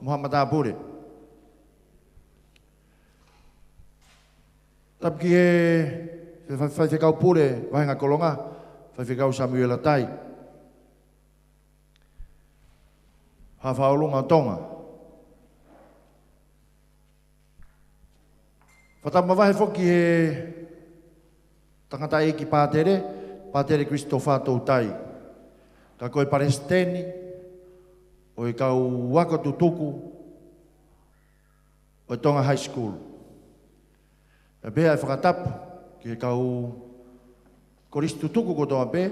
mo haʻa matāpule. Tapu ki he, he fai-, faifekau pule, Vahenga Kolonga, Faifekau Samuela Tai. Haʻa Fakaʻolunga ʻo Tonga. Fakatapu mavahe foki he tangataʻeiki pātele, Pātele Christopher Toutai. Ka ko e palesiteni ʻo e kau ako tutuku ʻo e Tonga High School. Pea pehē ʻa e fakatapu ki he kau kolisi tutuku kotoa pē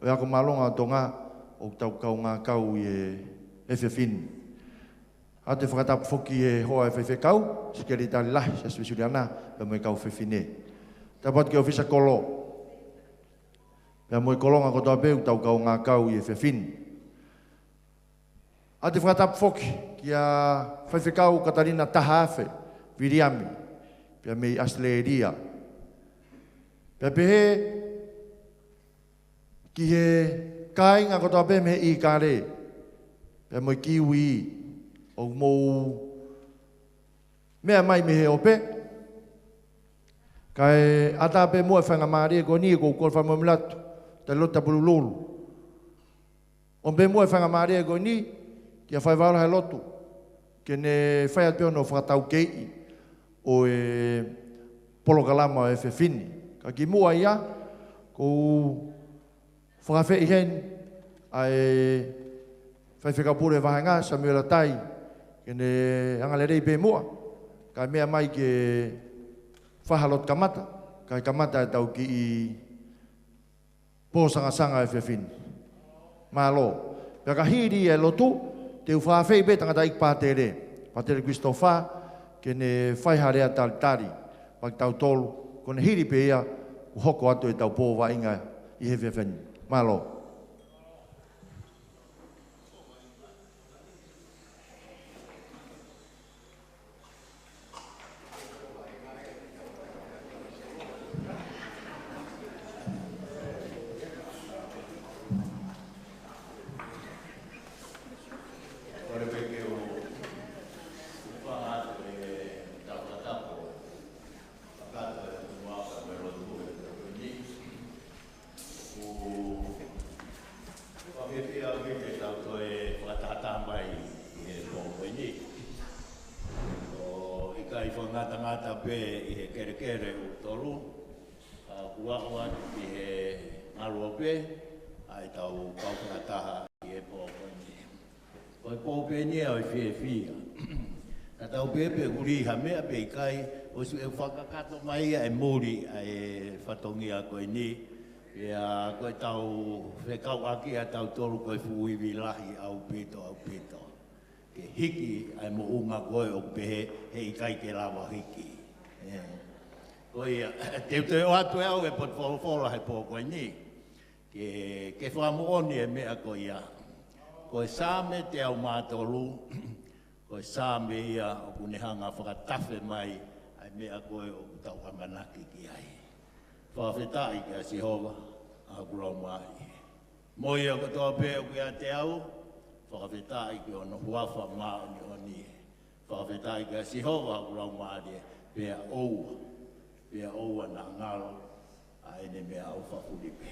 ʻo e ako māʻolunga ʻo Tonga ʻoku tau kaungā kau ʻi he efiafi ni. ʻOatu e fakatapu foki ki he hoa ʻo e faifekau, Sekelitali Lahi, Siasi Uēsiliana, pea mo e kau fefine. Tapu atu ki he ʻōfisa kolo, pea mo e kolonga kotoa pē ʻoku tau kaungā kau ʻi he efiafi ni. ʻOatu e fakatapu foki kia Faifekau Katalina Tahaafe Viliami, pea mei ʻAositelēlia. Pea pehē ki he kāinga kotoa pē mei he ʻĪkale, pea mo e Kiwi, ʻoku mou meʻa mai mei he ope. Kae ʻatā pē muʻa e faingamālie ko eni ʻoku ou kole fakamolemole atu, Talilotu Tapulululu. ʻOmi pē muʻa e faingamālie ko eni, kia Faiva Ola he lotu, ke ne fai atu pē hono fakataukeiʻi ʻo e polokalama ʻo e efiafi ni. Ka kimuʻa ia, ʻoku ou fakaafeʻi heni ʻa e Faifekau Pule Vahenga, Samuela Tai, ke ne angalelei pē muʻa, kae meʻa mai ke fai ha lotu kamata, kae kamata ʻetau kiʻi pō sangasanga ʻo e efiafi ni. Mālō. Pea ka hili e lotu, te u fakaafeʻi pē tangataʻeiki pātele, Pātele Christopher, ke ne fai ha lea talitali maʻa kitautolu, ko ʻene hili pē ia, ʻo hoko atu ʻetau pō vaʻinga ʻi he efiafi ni. Mālō. Kole pē ke u hūfanga atu he tau fakatapu. Fakatapu e Tumuʻa mo e lotu he pō ko eni. ʻOku ou fiefia ʻaupito ke tau toe fakataha mai ʻi he pō ko eni. ʻOku ʻikai fakangatangata pē ʻi he kelekele ʻo tolu, ka kuo aʻu atu ki he ngaluope ʻa e tau kau fakataha ʻi he pō ko eni. Ko e pō pē eni ia ʻo e fiefia. Ka tau pehē pe ʻoku lī ha meʻa pe ʻikai, ʻosi ʻe fakakakato mai ia ʻe muli ʻa e fatongia ko eni. Pea ko e tau fekauʻaki ʻa tautolu ko e fuʻu ivi lahi ʻaupito, ʻaupito. Ke hiki ʻa e moʻunga ko ē ʻoku pehē heʻikai ke lava hiki. ʻE. Ko ia, te u toe ʻoatu ʻe au e potu folofola he pō ko eni. Ke, ke fakamoʻoni e meʻa ko ia. Ko e Saame teau mā tolu, ko e Saame ia ʻoku ne hanga fakatafe mai ʻa e meʻa ko ē ʻoku tau ʻamanaki ki ai. Fakafetaʻi kia Sihova, ʻa hoku laumālie. Mo ia kotoa pē ʻoku ʻiate au, fakafetaʻi ki hono huafa māʻoniʻoni. Fakafetaʻi kia Sihova, ʻa hoku laumālie, pea ʻoua, pea ʻoua naʻa ngalo ʻa ʻene meʻaʻofa fulipē.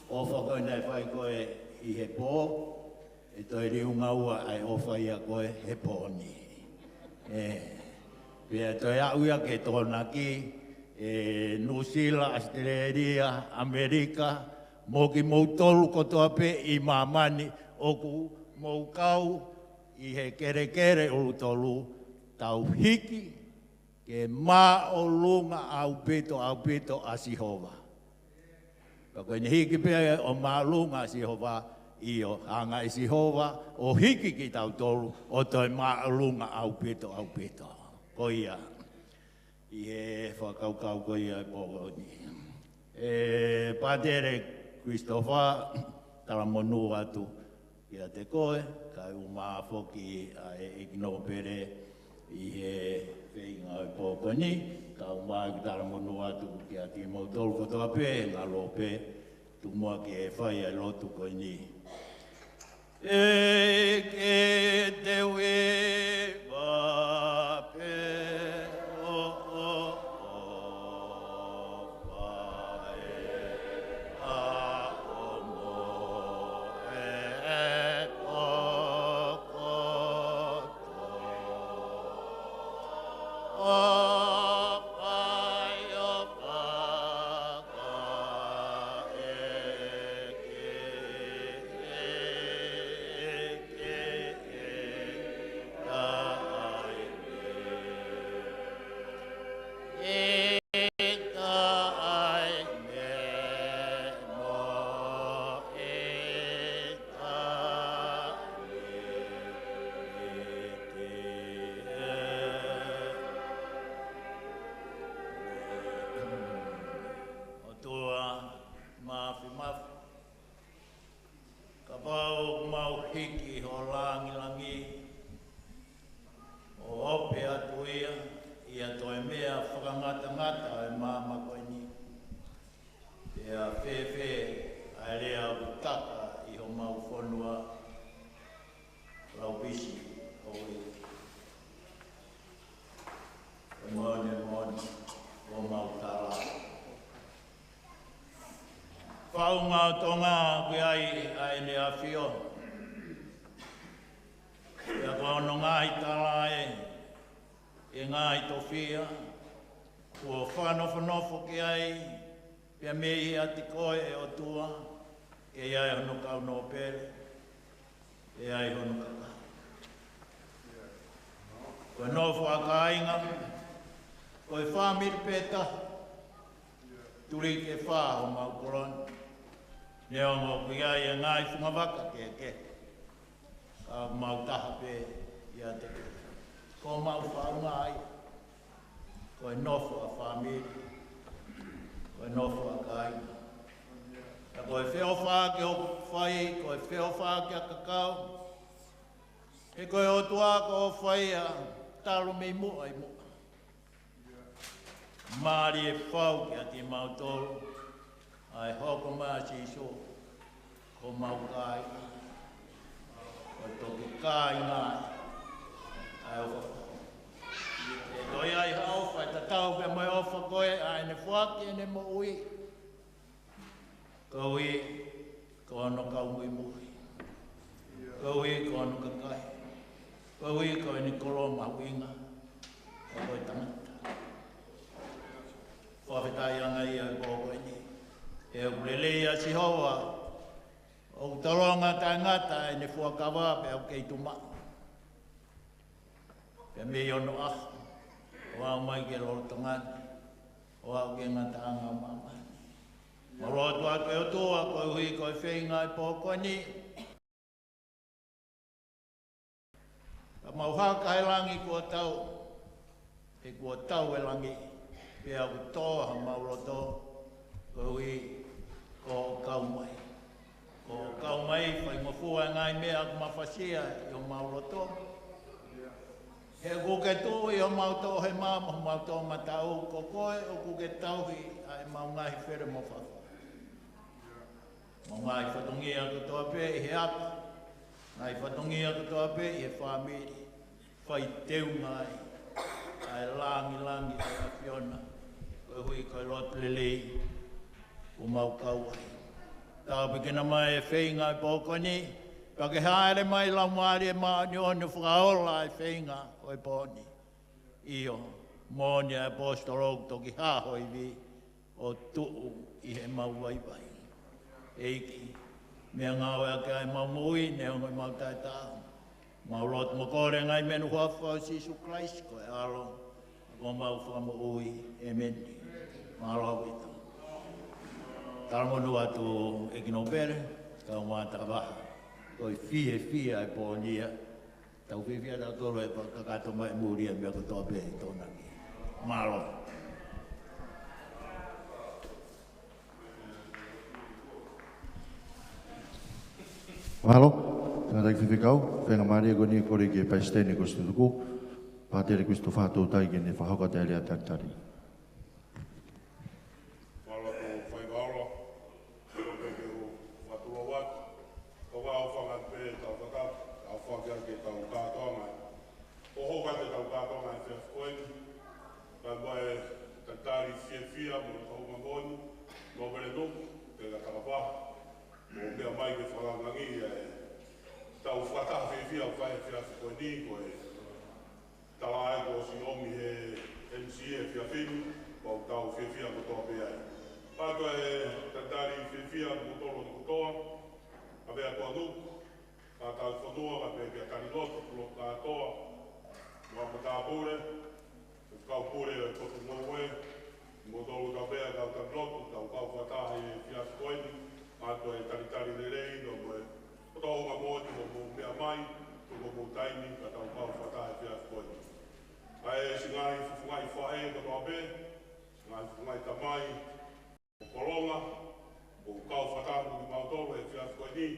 ʻOfa ko ē naʻe fai ko ē ʻi he pō, ʻe toe liunga ua ʻa e ʻofa ia ko ē he pō ni. ʻE, pea toe aʻu ia ki he Tokonaki, ʻe Nuʻusila, ʻAositelēlia, ʻAmelika, mo kimoutolu kotoa pē ʻi māmani ʻoku mou kau ʻi he kelekele ʻo tolu, tau hiki ke māʻolunga ʻaupito, ʻaupito ʻa Sihova. Ka ko ʻene hiki pē ʻo māʻolunga ʻa Sihova, ʻio, hanga ʻe Sihova ʻo hiki kitautolu ʻo toe māʻolunga ʻaupito, ʻaupito. Ko ia, ʻi he fakakaukau ko ia ʻi he pō ni. ʻE Pātele Christopher, talamonū atu kiate koe, kae ʻumaʻā foki ʻa e ʻEiki Nōpele ʻi he feinga ʻo e pō ko eni, kae ʻumaʻā ʻeku talamonū atu kiate kimoutolu kotoa pē, ngaluope, tuku muʻa ke fai ʻa e lotu ko eni. ʻE ke te uiva pē ʻo, ʻo, ʻo, ʻo, ʻOtua Māfimafi, kapau ʻoku mau hiki ho langilangi ʻo ope atu ia ʻi ha toe meʻa fakangatangata ʻo e māmani ko eni, pea fēfē ʻa e lea ʻoku taka ʻi homau fonua, Laupisi Hoʻi. ʻE moʻoni, moʻoni, ʻoku mau tala. Faʻunga ʻo Tonga ʻoku ʻi ai ʻa ʻEne ʻAfio. Pea ko hono ngaahi tala ē, ʻe ngaahi tofiʻa, kuo fakanofonofo ki ai, pea mei he ʻAti ko ē ʻe ʻOtua, ke ʻi ai hono kau nōpele, ʻe ʻi ai hono kakai. Ko e nofo ʻa kāinga, ko e fāmili pē taha, tuliki ʻe fā homau kolo ni. Neongo ʻoku ʻi ai e ngaahi fungavaka kehekehe, ka ʻoku mau taha pē ʻiate koe. Ko homau faʻunga ia. Ko e nofo ʻa fāmili, ko e nofo ʻa kāinga. Ka ko e feʻofaʻaki ʻoku fai, ko e feʻofaʻaki ʻa e kakai. He ko e ʻOtua ko e ʻofa ia, talu mei muʻa ʻi muʻa. Mālie fau kiate kimautolu, ʻa e hoko mai ʻa Sīsū, ko homau kāinga. Ko e toki kāinga, ʻa e ʻofa. ʻE toe ʻi ai ha ʻofa ʻe tatau pē mo e ʻofa ko ē, ʻa ʻene foaki ʻene moʻui. Koeʻuhi ko hono kau muimui. Koeʻuhi ko hono kakai. Koeʻuhi ko ʻene kolo mahuʻinga. Ko e tangata. Fakafetaʻi ange ia ʻi he pō ko eni. He ʻoku lelei ʻa Sihova. ʻOku tolonga taʻengata ʻene fuakava pea ʻoku kei tuʻu maʻu. Pea mei onoʻaho, ʻo aʻu mai ki he lolotonga ni, ʻo aʻu ki he ngataʻanga ʻo māmani. Mau lotu atu ʻe ʻOtua, koeʻuhi ko e feinga ʻi he pō ko eni. Ka mau haka he langi kuo tau, he kuo tau e langi, pea ʻoku tō homau loto, koeʻuhi ko hoʻo kau mai. Ko hoʻo kau mai, faingofua e ngaahi meʻa ʻoku mafasia ʻi homau loto. He ʻoku ke tuʻu ʻi homau toʻohema mo homau toʻomataʻu, ko koe ʻoku ke tauhi ʻa ʻemau ngaahi fele mo fafa. Mo e ngaahi fatongia kotoa pē ʻi he ʻapi, ngaahi fatongia kotoa pē ʻi he fāmili. Fai teunga ai ʻa e langilangi ʻo e ʻAfiona, koeʻuhi ko e lotu lelei ʻoku mau kau ai. Tāpuekina mai e feinga ʻi he pō ko eni, pea ke hāʻele mai Laumālie Māʻoniʻoni ʻo fakaola e feinga ʻo e pō ni. ʻIo, moʻoni ʻa e ʻaposetolo ʻoku toki hā ho ivi, ʻo tuʻu ʻi heʻemau vaivai. ʻEiki, meʻangāueʻaki ʻa ʻemau moʻui, neongo ʻemau taʻetaau. Mau lotu mo kole ngaahi meʻa ni ʻi he huafa ʻo Sīsū Kalaisi ko e ʻAlo, ko homau Fakamoʻui. ʻĒmeni. Mālō ʻaupito. Talamonū atu ʻEiki Nōpele, kae ʻumaʻā Takavaha. Ko e fiefia e pō ni ia. Tau fiefia tautolu he fakakakato mai muli e meʻa kotoa pē ʻi he Tokonaki. Mālō. Mālō. Tangataʻeiki Faifekau, faingamālie ko eni kole ki he Palesiteni ko Situtuku, Pātele Kurisitofā Toutai ke ne fakahoko atu e lea talitali. Mālō atu Faifekau. Ko e peke u fatulou atu. Ko e ʻofa ange pē ʻetau tataki, ʻa e foaki ʻaki ʻetau kātoanga. Ko e hoko atu ʻetau kātoanga he efiafi ko eni. Kae ʻumaʻā e talitali fiefia mo e houngaʻia moʻoni, Nōpele Nuku, Tēvita Takavaha. Mo e meʻa mai ke fakalangilangiʻi ʻetau fakataha fiefia ʻoku fai he efiafi ko eni ko e tala ai kuo ʻosi ʻomi he M C he efiafi ni, ʻoku tau fiefia kotoa pē ai. Pea ko e talitali fiefia kimoutolu kotoa, kaveinga ʻa Nuku, kae ʻumaʻā e fonua, kae pehē kia Taniloto, Tuʻiloto kātoa, mo e matāpule, kau pule ʻo e Potungāue, kimoutolu kotoa pē ʻa e kau Taniloto, tau kau fakataha he efiafi ko eni, ʻa e talitali lelei, no mo e, ko e houngaʻia moʻoni hoʻomou meʻa mai, tuku homou taimi, ka tau kau fakataha he efiafi ko eni. Kae siʻi ngaahi fafunga ʻi faʻē kotoa pē, ngaahi fafunga ʻi tamai, ʻo Kolonga, ʻoku kau fakataha mo kimautolu he efiafi ko eni,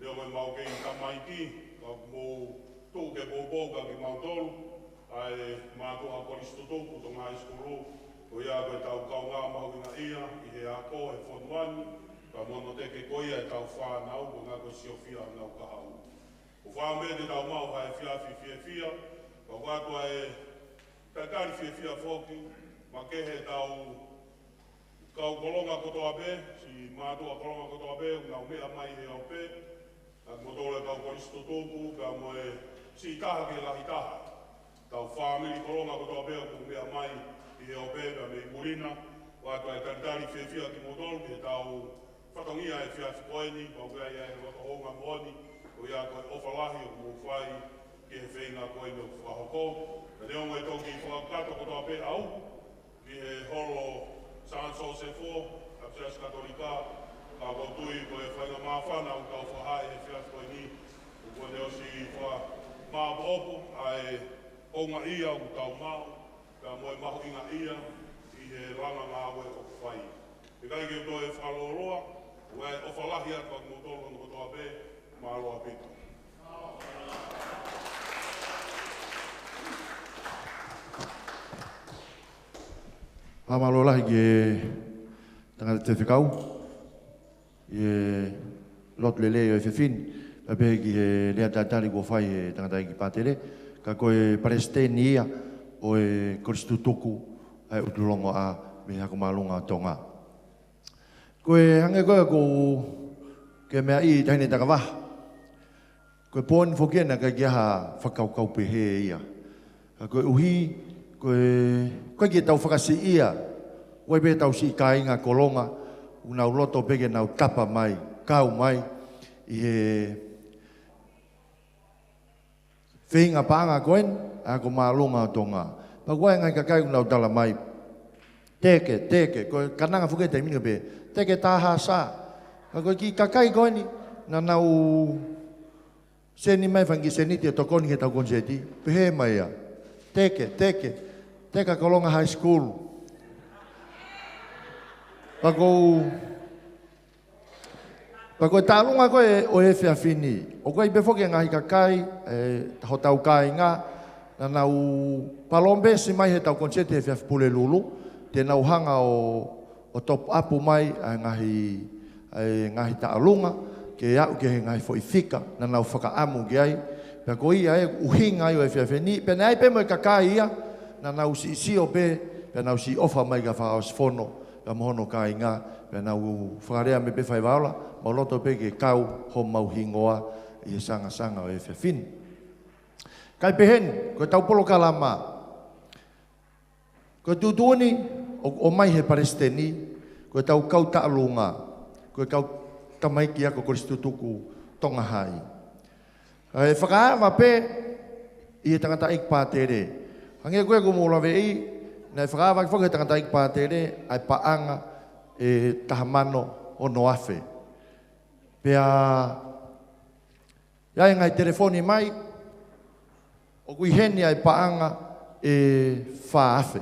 neongo ʻemau kei tamaiki, ka ʻoku mou tuʻu ke poupou kia kimautolu, ʻa e mātuʻa Kolisi Tutuku Tonga High School, ko ia ko ʻetau kaungā mahuʻinga ia, ʻi he ako he fonua ni, ka mo hono teke ko ia ʻetau fānau, ko e ngaahi ko e siofia honau kahaʻu. ʻOku fakaʻamu pē ke tau maʻu ha efiafi fiefia, ka ʻoku ʻoatu ʻa e talitali fiefia foki, makehe ʻetau kau Kolonga kotoa pē, siʻi mātuʻa Kolonga kotoa pē, ʻoku nau meʻa mai he ope, ʻa kimoutolu e kau Kolisi Tutuku, pea mo e siʻi taha ki he lahi taha. Tau fāmili Kolonga kotoa pē, ʻoku meʻa mai ʻi he ope, pea mei muli na, ʻoatu ʻa e talitali fiefia kimoutolu, ki heʻetau fatongia he efiafi ko eni, pea ʻoku ʻi ai ʻa e loto houngaʻia moʻoni, ko ia ko e ʻofa lahi ʻoku mou fai, ki he feinga ko eni ʻoku fakahoko. Ka neongo e toki fakakakato kotoa pē ʻaʻaku, ki he holo San Josefo, ʻa e Siasi Katolika, ka ʻoku ou tui ko e faingamāfana ʻoku tau fakahā he efiafi ko eni, ʻoku ne ʻosi fakamāʻopoʻopo ʻa e houngaʻia ʻoku tau maʻu, pea mo e mahuʻinga ia ʻi he langa ngāue ʻoku fai. ʻIkai ke u toe fakalōloa, Kae ʻofa lahi atu kiate kimoutolu hono kotoa pē, mālō ʻaupito. Fakamālō lahi ki he tangataʻeiki faifekau ʻi he lotu lelei ʻo e efiafi ni, kae pehē ki he lea talitali kuo fai ʻe he tangataʻeiki pātele, ka ko e palesiteni ia ʻo e kolisi tutuku ʻa e ʻUtulongoaʻa mei he Hako Māʻolunga ʻo Tonga. Ko e hangē ko ē ʻoku ou ke meaʻi, Taʻahine Takavaha, ko e pooni foki ena ʻikai ke ʻi ai ha fakakaukau pehē ia. Ka koeʻuhi, ko e, ʻoku ʻikai ke tau fakasiʻia, ʻoku ʻi ai pē ʻetau siʻi kāinga Kolonga, ʻoku nau loto pē ke nau tapa mai, kau mai ʻi he feinga paʻanga ko eni ʻa e Hako Māʻolunga ʻo Tonga. Pea ʻoku ʻi ai e ngaahi kakai ʻoku nau tala mai, teke, teke, ko e kananga foki he taimi ni pē, teke tā ha sā. Ka ko e kiʻi kakai ko eni naʻa nau seni mai e fanga kiʻi sēniti ʻo tokoni ki heʻetau konisēti, pehē mai ia, teke, teke, teka Kolonga High School. Pea ʻoku ou Pea ko e taʻalunga ko ē ʻo e efiafi ni, ʻoku ʻi ai pē foki e ngaahi kakai, ʻe, hotau kāinga, naʻa nau palōmesi mai heʻetau konisēti he efiafi Pulelulu, te nau hanga ʻo, ʻo top up mai ʻa e ngaahi, ʻa e ngaahi taʻalunga, ke aʻu ki he ngaahi foʻi fika naʻa nau fakaʻamu ki ai. Pea ko ia e ʻuhinga ia ʻo e efiafi ni, pea naʻe ʻi ai pē mo e kakai ia naʻa nau siʻisiʻi pē, pea nau siʻi ʻofa mai kia Fakaʻosifono pea mo hono kāinga, pea nau fakalea mai pē, Faivaola, mau loto pē ke kau homau hingoa ʻi he sangasanga ʻo e efiafi ni. Kae pehē ni, ko ʻetau polokalama, ko e tuʻutuʻuni ʻoku ʻomai ʻe he palesiteni, ko ʻetau kau taʻalunga, ko e kau tamaiki ako kolisi tutuku Tonga Hai. ʻE fakaava pē ʻe he tangataʻeiki pātele. Hangē ko ē kuo mou laveʻi, naʻe fakaava foki ʻe he tangataʻeiki pātele ʻa e paʻanga ʻe taha mano ono afe. Pea ʻi ai e ngaahi telefoni mai, ʻoku ʻi heni ʻa e paʻanga ʻe fā afe.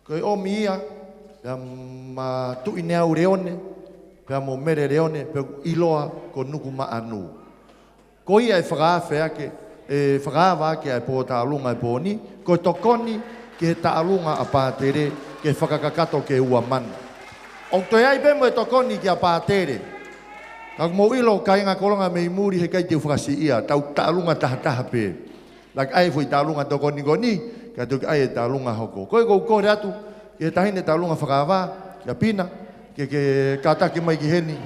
Ko e ʻomi ia, pea mo Tuʻineau Leone, pea mo Mele Leone, pea ʻoku ʻiloa ko Nukumaʻanu. Ko ia ʻe fakaafe ake, ʻe fakaava ake ʻa e pōtaʻalunga ʻo e pō ni, ko e tokoni ki he taʻalunga ʻa pātele ke fakakakato ki he ua mano. ʻOku toe ʻi ai pē mo e tokoni kia pātele. Ka ʻoku mou ʻilo kāinga Kolonga mei muli heʻikai te u fakasiʻia, tau taʻalunga tahataha pē. Lahi ʻa e foʻi taʻalunga tokoni ko eni, ka toki ʻi ai e taʻalunga hoko. Ko ia ʻoku ou kole atu ki he taʻahine taʻalunga fakaava, kia Pina, ke, ke kātaki mai ki heni.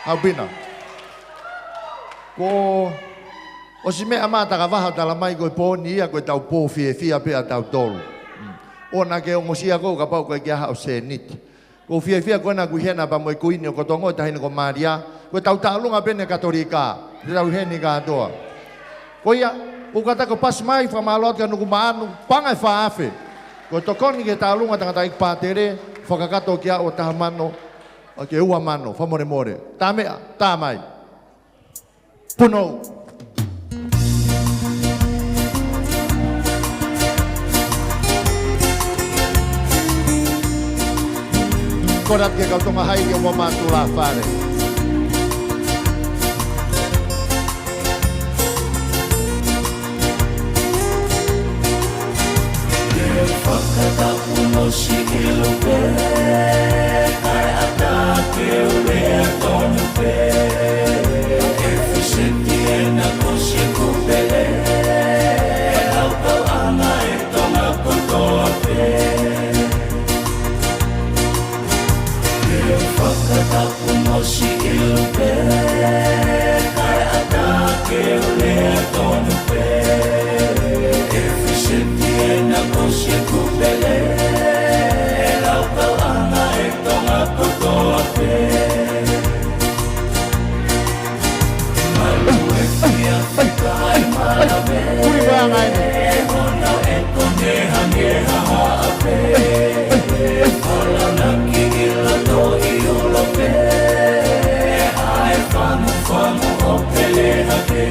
Haʻu Pina. Ko e ʻosi meʻa mai Takavaha ʻo tala mai ko e pō ni ia ko ʻetau pō fiefia pē ʻatautolu. Mm. ʻOua naʻa ke ongosia koe kapau ʻoku ʻikai ke ʻi ai haʻo sēniti. ʻOku ou fiefia ko ena ʻoku ʻi hena pea mo e Kuini ʻo Kotonga, taʻahine ko Malia. Ko ʻetau taʻalunga pē eni Katolika, te tau ʻi heni kātoa. Ko ia, ʻoku ou kātaki ʻo pasi mai, fakamālō atu kia Nukumaʻanu, paʻanga ʻe fā afe. Ko e tokoni ki he taʻalunga tangataʻeiki pātele, fakakakato ki he ua taha mano, ʻo ki he ua mano, fakamolemole. Tā meʻa, tā mai. Punou. Kole atu ki he kau Tonga Hai ke ʻomai ʻo mātuʻa fale. Ke fakatapu mo Sikilu pē, kae ʻatā ke u lea tonu pē. ʻE fiseti ena ko Sikilu pē, ʻe laukau ʻana ʻe Tonga kotoa pē. Ke fakatapu mo Sikilu pē, kae ʻatā ke u lea tonu pē. ʻE fiseti ena ko Sikilu pē, ʻe laukau ʻana ʻe Tonga kotoa pē. Malu e fia fika e malave. Kuli vanga ene. Hono e kone hange ha haʻape. Falanaki ʻi loto ʻi ʻUlope. ʻAi famu famu ʻo pele hake.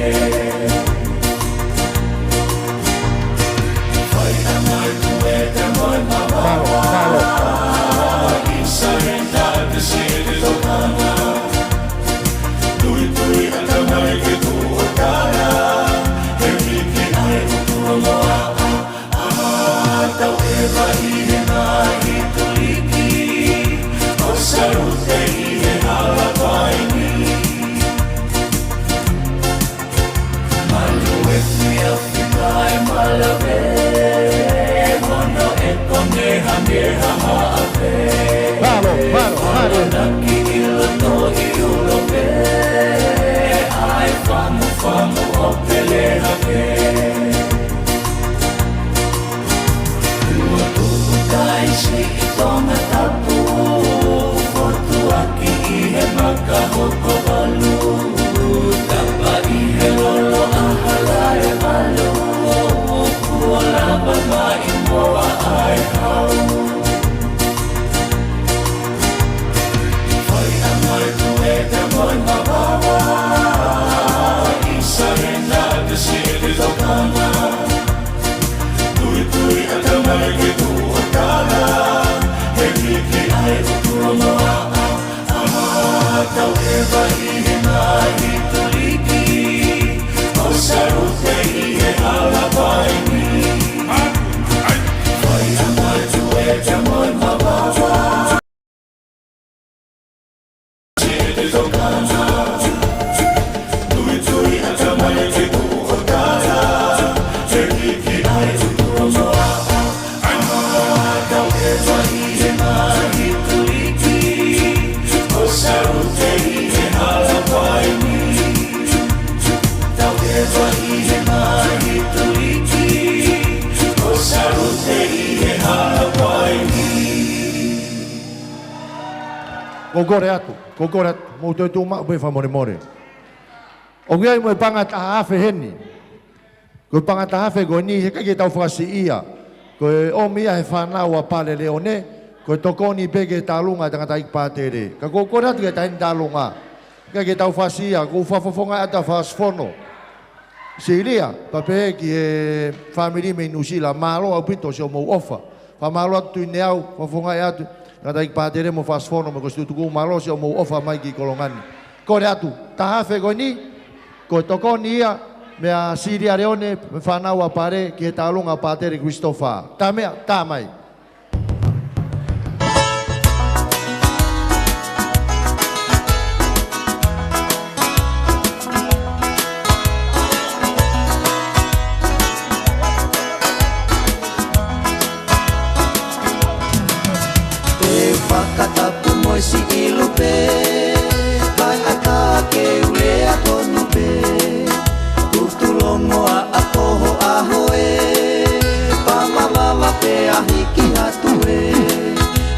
Mālō, mālō, mālō. Ko e kole atu, ko e kole atu, mou toe tuʻu maʻu pē fakamolemole. ʻOku ʻi ai mo e paʻanga ʻe taha afe heni. Ko e paʻanga ʻe taha afe ko eni, heʻikai ke tau fakasiʻia. Ko e ʻomi ia ʻe he fānau ʻa Pale Leone, ko e tokoni pē ki he tālunga ʻa e tangataʻeiki pātele. Ka ʻoku ou kole atu ki he taʻahine tālunga. Heʻikai ke tau fakasiʻia, ʻoku ou fakafofongaʻi atu ʻa Fakasofono Silia, pea pehē ki he fāmili mei Nuʻusila, mālō ʻaupito siʻomou ʻofa. Fakamālō atu Tuʻineau, fakafofongaʻi atu, tangataʻeiki pātele mo Fakasofono mo e Kosipeli Tukuʻu, mālō siʻomou ʻofa mai ki Kolongani. Kole atu, taha afe ko eni, ko e tokoni ia, meia Silia Leone, mo e fānau ʻa Pale, ki he tālunga ʻa Pātele Christopher. Tā meʻa, tā mai. Te u fakatapu mo e siʻi lupe, ʻai ʻatā ke u lea tonu pē. Tutu longoaʻa ko ho ʻaho ē, pā mavava pea hiki atu ē.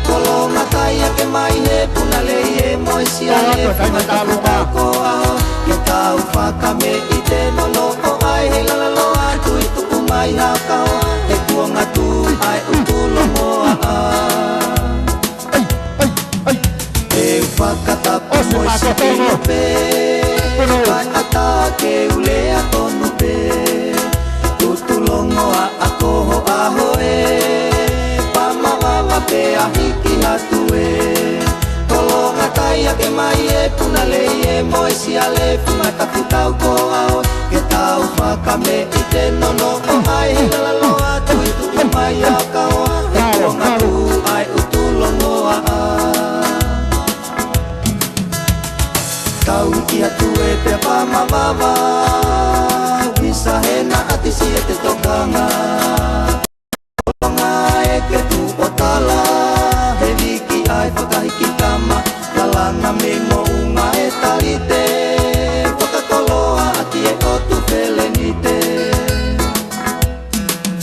Kolonga, kai ake mai he puna lei ē mo e siale, fanga tapu tau ko ʻaho, ke tau fakameʻite nonoʻo ai he lala loa, tui tuku mai ha kao, he kuonga tuʻu ai ʻutu longoaʻa. Ai, ai, ai. Te u fakatapu mo e siʻi lupe, ʻai ʻatā ke u lea tonu pē. Tutu longoaʻa ko ho ʻaho ē, pā mavava pea hiki atu ē. Kolonga, kai ake mai he puna lei ē mo e siale, fanga tapu tau ko ʻaho, ke tau fakameʻite nonoʻo ai he lala loa, tui tuku mai ha kao, he kuonga tuʻu ai ʻutu longoaʻa. Tau hiki atu ē pea pā mavava, visa he naʻa tisi ʻete tokanga. Kolonga, ʻeke tuʻu ʻo tala, he viki ai fakahiki kama, lalanga mei moʻunga e talite, fakakoloa ʻaki e ʻotu felenite.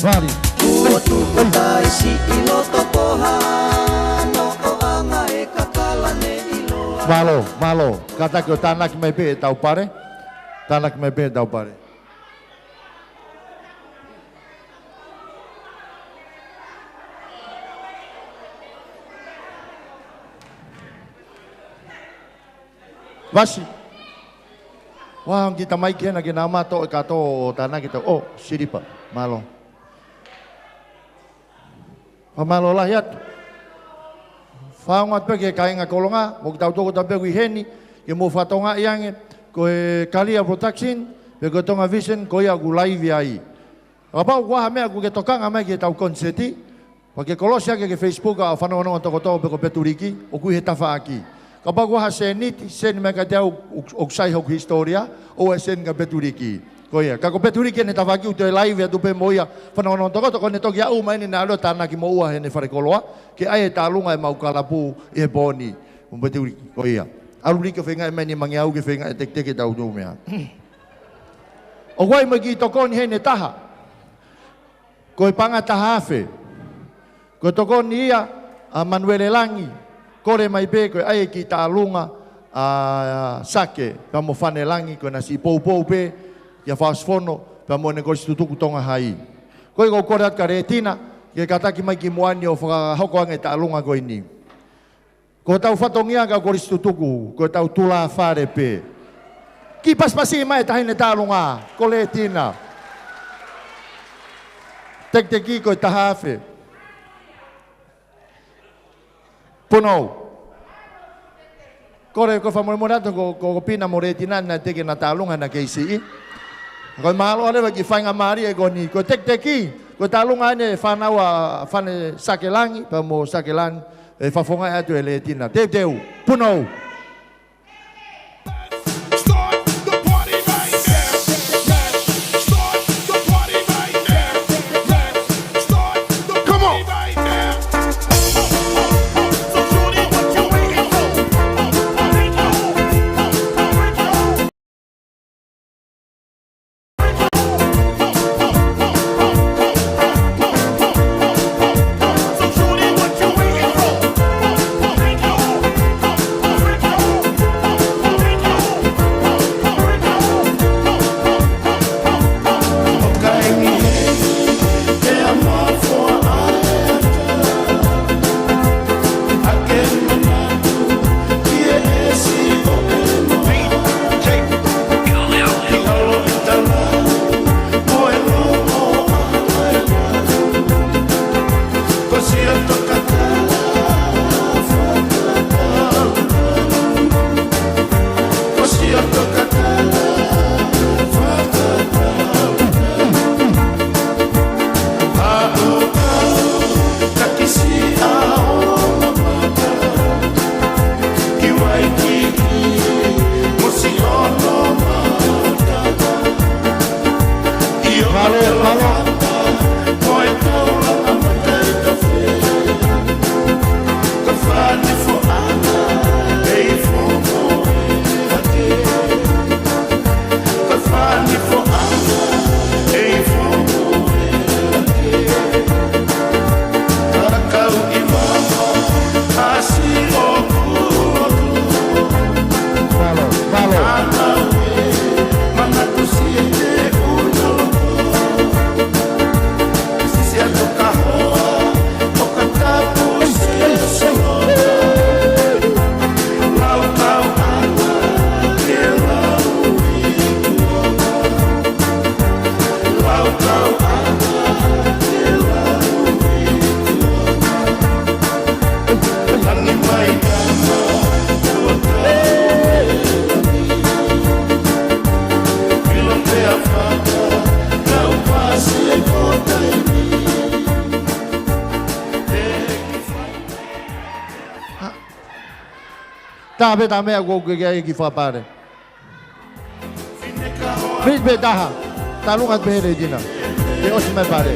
Vali. Kuo tuku taisi ʻi loto poha, noʻoanga e kakala ne ʻiloa. Mālō, mālō. Kātaki ʻo tānaki mai pē ʻetau pale. Tānaki mai pē ʻetau pale. Vasi. Ua, ongo kiʻi tamaiki hena ke nau mato e kato ʻo tānaki tau. ʻO, Silipa. Mālō. Fakamālō lahi atu. Fakaongo atu pē ki he kāinga Kolonga, mo kitautolu kotoa pē ʻoku ʻi heni, ke mou fakatokangaʻi ange, ko e Kalia Production, pe ko e Tonga Vision, ko ia ʻoku laivi ai. Kapau ʻoku ʻi ai ha meʻa ʻoku ke tokanga mai ki heʻetau koniseti, pea ke kolosi hake ki he Facebook ʻa Fanongonongo Tokoto pe ko Petuliki, ʻoku ʻi he tafaʻaki. Kapau ʻoku ʻi ai ha sēniti, send mai kiate au, ʻoku, ʻoku sai hoku hisitōlia, ʻoua ʻe send kia Petuliki. Ko ia, ka ko Petuliki ʻene tafaʻaki ʻoku toe laivi atu pē mo ia, fanongonongo tokoto, ko ʻene toki aʻu mai ʻeni naʻa ʻalu ʻo tānaki moʻua heʻene falekoloa, ke ʻai e tālunga ʻemau kalapu ʻi he pō ni. Mo Petuliki, ko ia. ʻAlu Liki ʻo feinga mai ʻeni mangi au ke feinga e teketeke ʻetau meʻa. ʻOku ʻi ai mo e kiʻi tokoni heni ʻe taha. Ko e paʻanga ʻe taha afe. Ko e tokoni ia ʻa Manuele Langi. Kole mai pē ko e ʻai e kiʻi tālunga ʻa Sake pea mo Fane Langi, ko ʻena siʻi poupou pē kia Fakaʻosi Fono pea mo ʻene kolisi tutuku Tonga Hai. Ko ia ʻoku ou kole atu kia Letina, ke kātaki mai ki muʻa ni ʻo fakahoko ange e tālunga ko ʻeni. Ko hotau fatongia kau kolisi tutuku, ko ʻetau tulafale pē. Kiʻi pasipasi mai e taʻahine tālunga, ko Letina. Teketeke ko e taha afe. Punou. Kole, ko e fakamolemole atu ko, ko, ko Pina mo Letina naʻe teʻeki ke na tālunga, na kei siʻi. Ko e mālō leva e kiʻi faingamālie ko ʻeni, ko e teketeke, ko e tālunga ʻeni ʻa e fānau ʻa Fane Sake Langi, pea mo Sake Langi, ʻe fakafofongaʻi atu ʻe Letina. Teuteu, punou. Start the party right now. Start the party right now. Start the party right now. So shorty, what you waiting for? Mālō, mālō. Mālō, mālō. Tā pē tā meʻa ʻoku ke ke ai ki fakapale. Miniti pē taha. Tālunga pē he Letina. Ke ʻosi mai pale.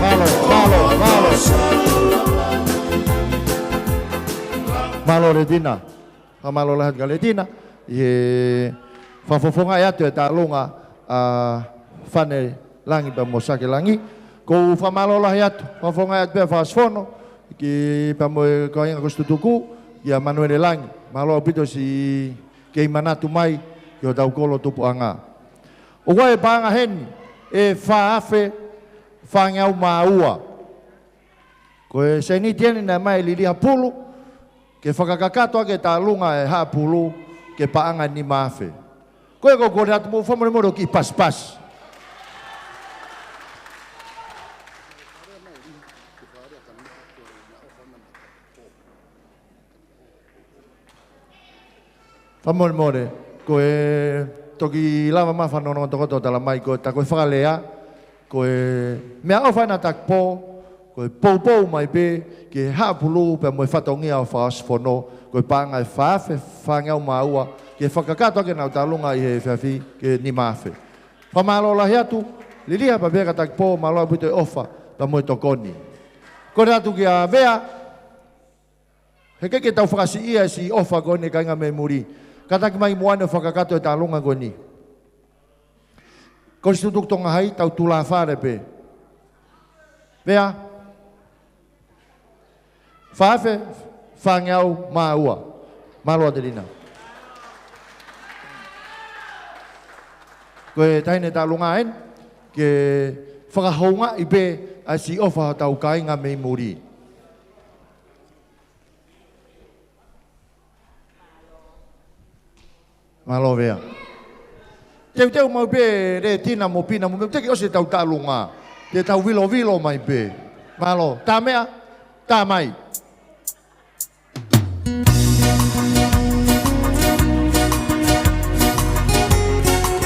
Mālō, mālō, mālō. Mālō Letina. Fakamālō lahi atu kia Letina ʻi he fakafofongaʻi atu e tālunga ʻa Fane Langi pea mo Sake Langi. ʻOku ou fakamālō lahi atu, fakafofongaʻi atu pē Fakaʻosi Fono, ki pea mo e kau ʻuhinga kolisi tutuku, kia Manuele Langi. Mālō ʻaupito siʻi kei manatu mai ki hotau kolo tupuʻanga. ʻOku ʻi ai e paʻanga heni ʻe fā afe fāngeau mā ua. Ko e sēniti ʻeni naʻe ʻomai ʻe Liliha Pulu, ke fakakakato ʻaki e tālunga ʻe Haʻa Pulu, ke paʻanga nima afe. Ko ia ʻoku ou kole atu mou fakamolemole ʻo kiʻi pasipasi. Fakamolemole, ko e toki lava mai fanongo tokoto tala mai ko e ta ko e fakalea, ko e meʻaʻofa ʻa Takapō, ko e poupou mai pē ki he haʻapulu pea mo e fatongia ʻo fakaʻosi fono, ko e paʻanga ʻe fā afe fāngeau mā ua, ke fakakakato ʻaki ʻenau tālunga ʻi he efiafi ki he nima afe. Fakamālō lahi atu, liliha pea pehē kia Takapō, mālō ʻaupito e ʻofa pea mo e tokoni. Kole atu kia Vea, he ʻikai ke tau fakasiʻia e siʻi ʻofa ko eni kāinga mei muli. Kātaki mai muʻa ʻo fakakakato e tālunga ko eni. Ko e siʻi tutuku Tonga Hai, tau tulafale pē. Vea. Fā afe fāngeau mā ua. Mālō Atelina. Ko e taʻahine tālunga eni, ke fakahoungaʻi pē ʻa e siʻi ʻofa hotau kāinga mei muli. Mālō Vea. Teuteu mai pē Letina mo Pina mo Mea, teʻeki ʻosi ʻetau tālunga. Te tau vilovilo mai pē. Mālō. Tā meʻa, tā mai.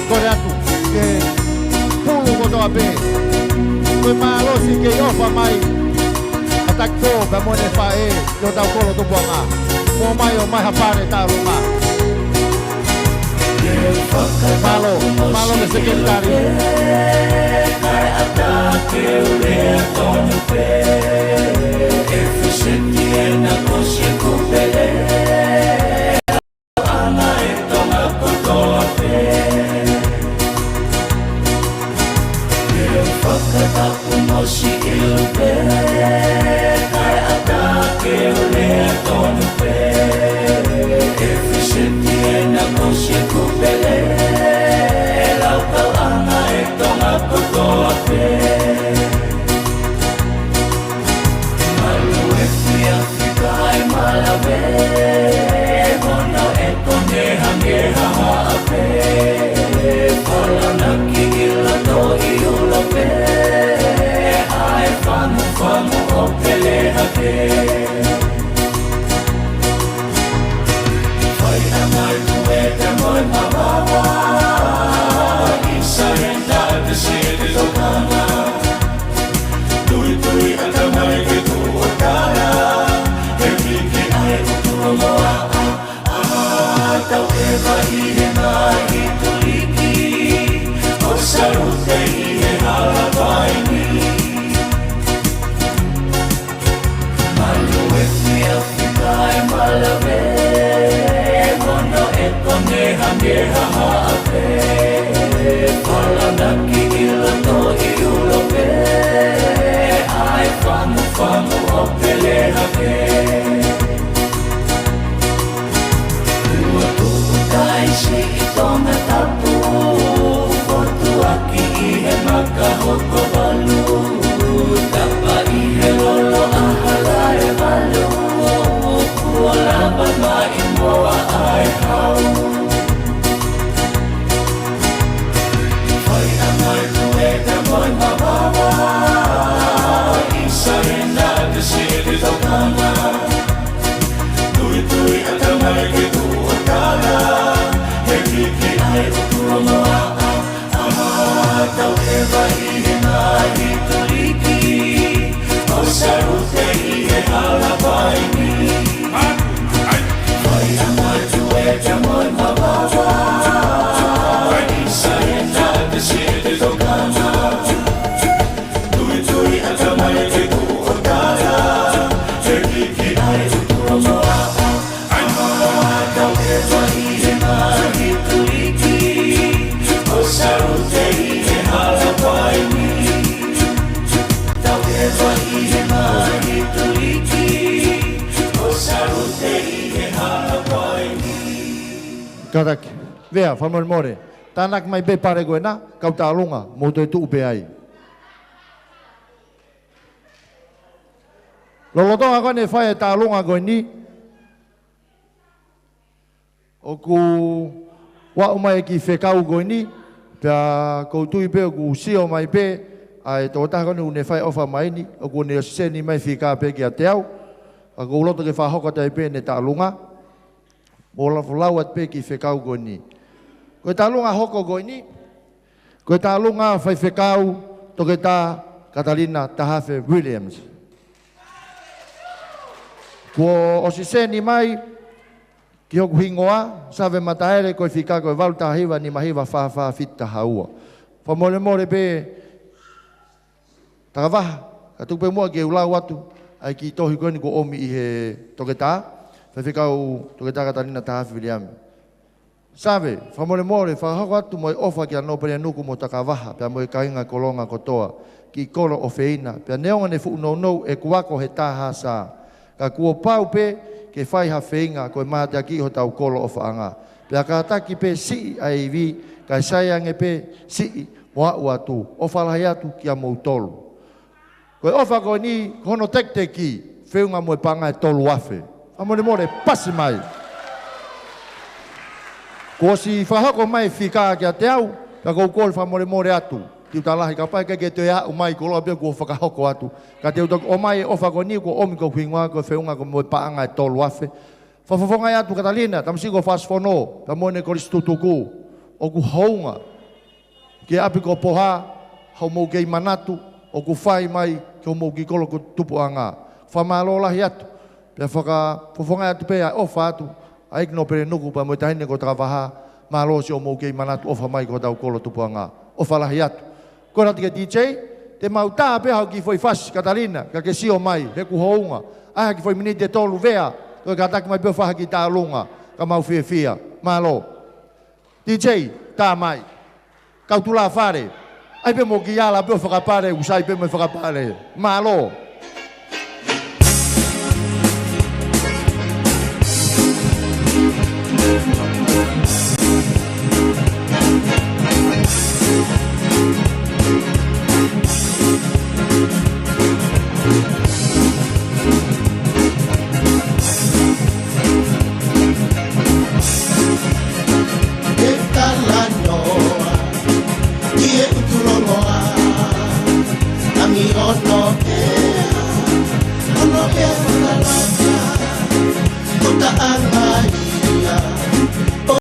Kole atu ke pulu kotoa pē. Ko e mālohi ke ʻofa mai ʻa Takapō pea mo ʻene faʻē ki hotau kolo tupuʻanga. Mou ō mai ʻo mai ha pale tālunga. Mālō, mālō ki he sekelitali. Kātaki. Vea, fakamolemole. Tānaki mai pē pale ko ena, kau tālunga, mou toe tuʻu pē ai. Lolotonga ko eni e fai e tālunga ko eni, ʻoku aʻu mai e kiʻi fekau ko eni, pea ʻoku ou tui pē ʻoku sio mai pē ʻa e tokotaha ko eni ʻoku ne fai ʻofa mai ni, ʻoku ne ʻosi seni mai fika pē kiate au, ʻa ʻoku ou loto ke fakahoko atu ai pē ʻene tālunga. Mou lau atu pē kiʻi fekau ko eni. Ko e tālunga hoko ko eni, ko e tālunga Faifekau Toketā Katalina Tahafe Williams. Kuo ʻosi seni mai ki hoku hingoa, Save Mataele, ko e fika ko e valu taha hiva nima hiva fā fā fitu taha ua. Fakamolemole pē, Takavaha, ka tuku pē muʻa ke u lau atu ʻa e kiʻi tohi ko eni kuo ʻomi ʻe he toketā, Faifekau Toketā Katalina Tahafe Williams. Save, fakamolemole, fakahoko atu mo e ʻofa kia Nōpele Nuku mo Takavaha, pea mo e kāinga Kolonga kotoa, kiʻi kolo ʻofeina, pea neongo ʻene fuʻu nounou ʻeku ako he T H S, ka kuo pau pē ke fai ha feinga ko e mateakiʻi hotau kolo ʻofaʻanga. Pea kātaki pē siʻi ʻa e ivi, kae sai ange pē siʻi mo aʻu atu, ʻofa lahi atu kiate kimoutolu. Ko e ʻofa ko eni, ko hono tekiteki, feʻunga mo e paʻanga ʻe tolu afe. Fakamolemole, pasi mai. Kuo ʻosi fakahoko mai fika kiate au, ka ʻoku ou kole fakamolemole atu. Tiuta lahi, kapau ʻe ʻikai ke toe aʻu mai, koloa pē kuo fakahoko atu. Ka te u toki ʻomai e ʻofa ko eni, kuo ʻomi ki hoku hingoa, ko e feʻunga ko e mo e paʻanga ʻe tolu afe. Fakafofongaʻi atu Katalina, tamasiʻi ko Fasifono, pea mo ʻene kolisi tutuku. ʻOku hounga ki ʻapi ko Poha, hoʻomou kei manatu ʻoku fai mai ki hoʻomou kiʻi kolo ko Tupuʻanga. Fakamālō lahi atu. Pea fakafofongaʻi atu pē ʻa e ʻofa atu ʻa ʻEiki Nōpele Nuku pea mo e taʻahine ko Takavaha, mālō siʻomou kei manatu ʻofa mai ki hotau kolo Tupuʻanga. ʻOfa lahi atu. Ko ena te ke D J, te mau tā pē haʻo kiʻi foʻi fasi, Katalina, ka ke sio mai, he ʻoku hounga. ʻAi ha kiʻi foʻi miniti ʻe tolu, Vea, ko e kātaki mai pē ʻo fai ha kiʻi tālunga, ka mau fiefia. Mālō. D J, tā mai. Kau tulāfale. ʻAi pē mo kiʻi ala pē ʻo fakapale, ʻoku sai pē mo e fakapale. Mālō. Ke talanoa ki he ʻutu longoaʻa, ami ono ea, ono ea fakalaka, ko taʻanga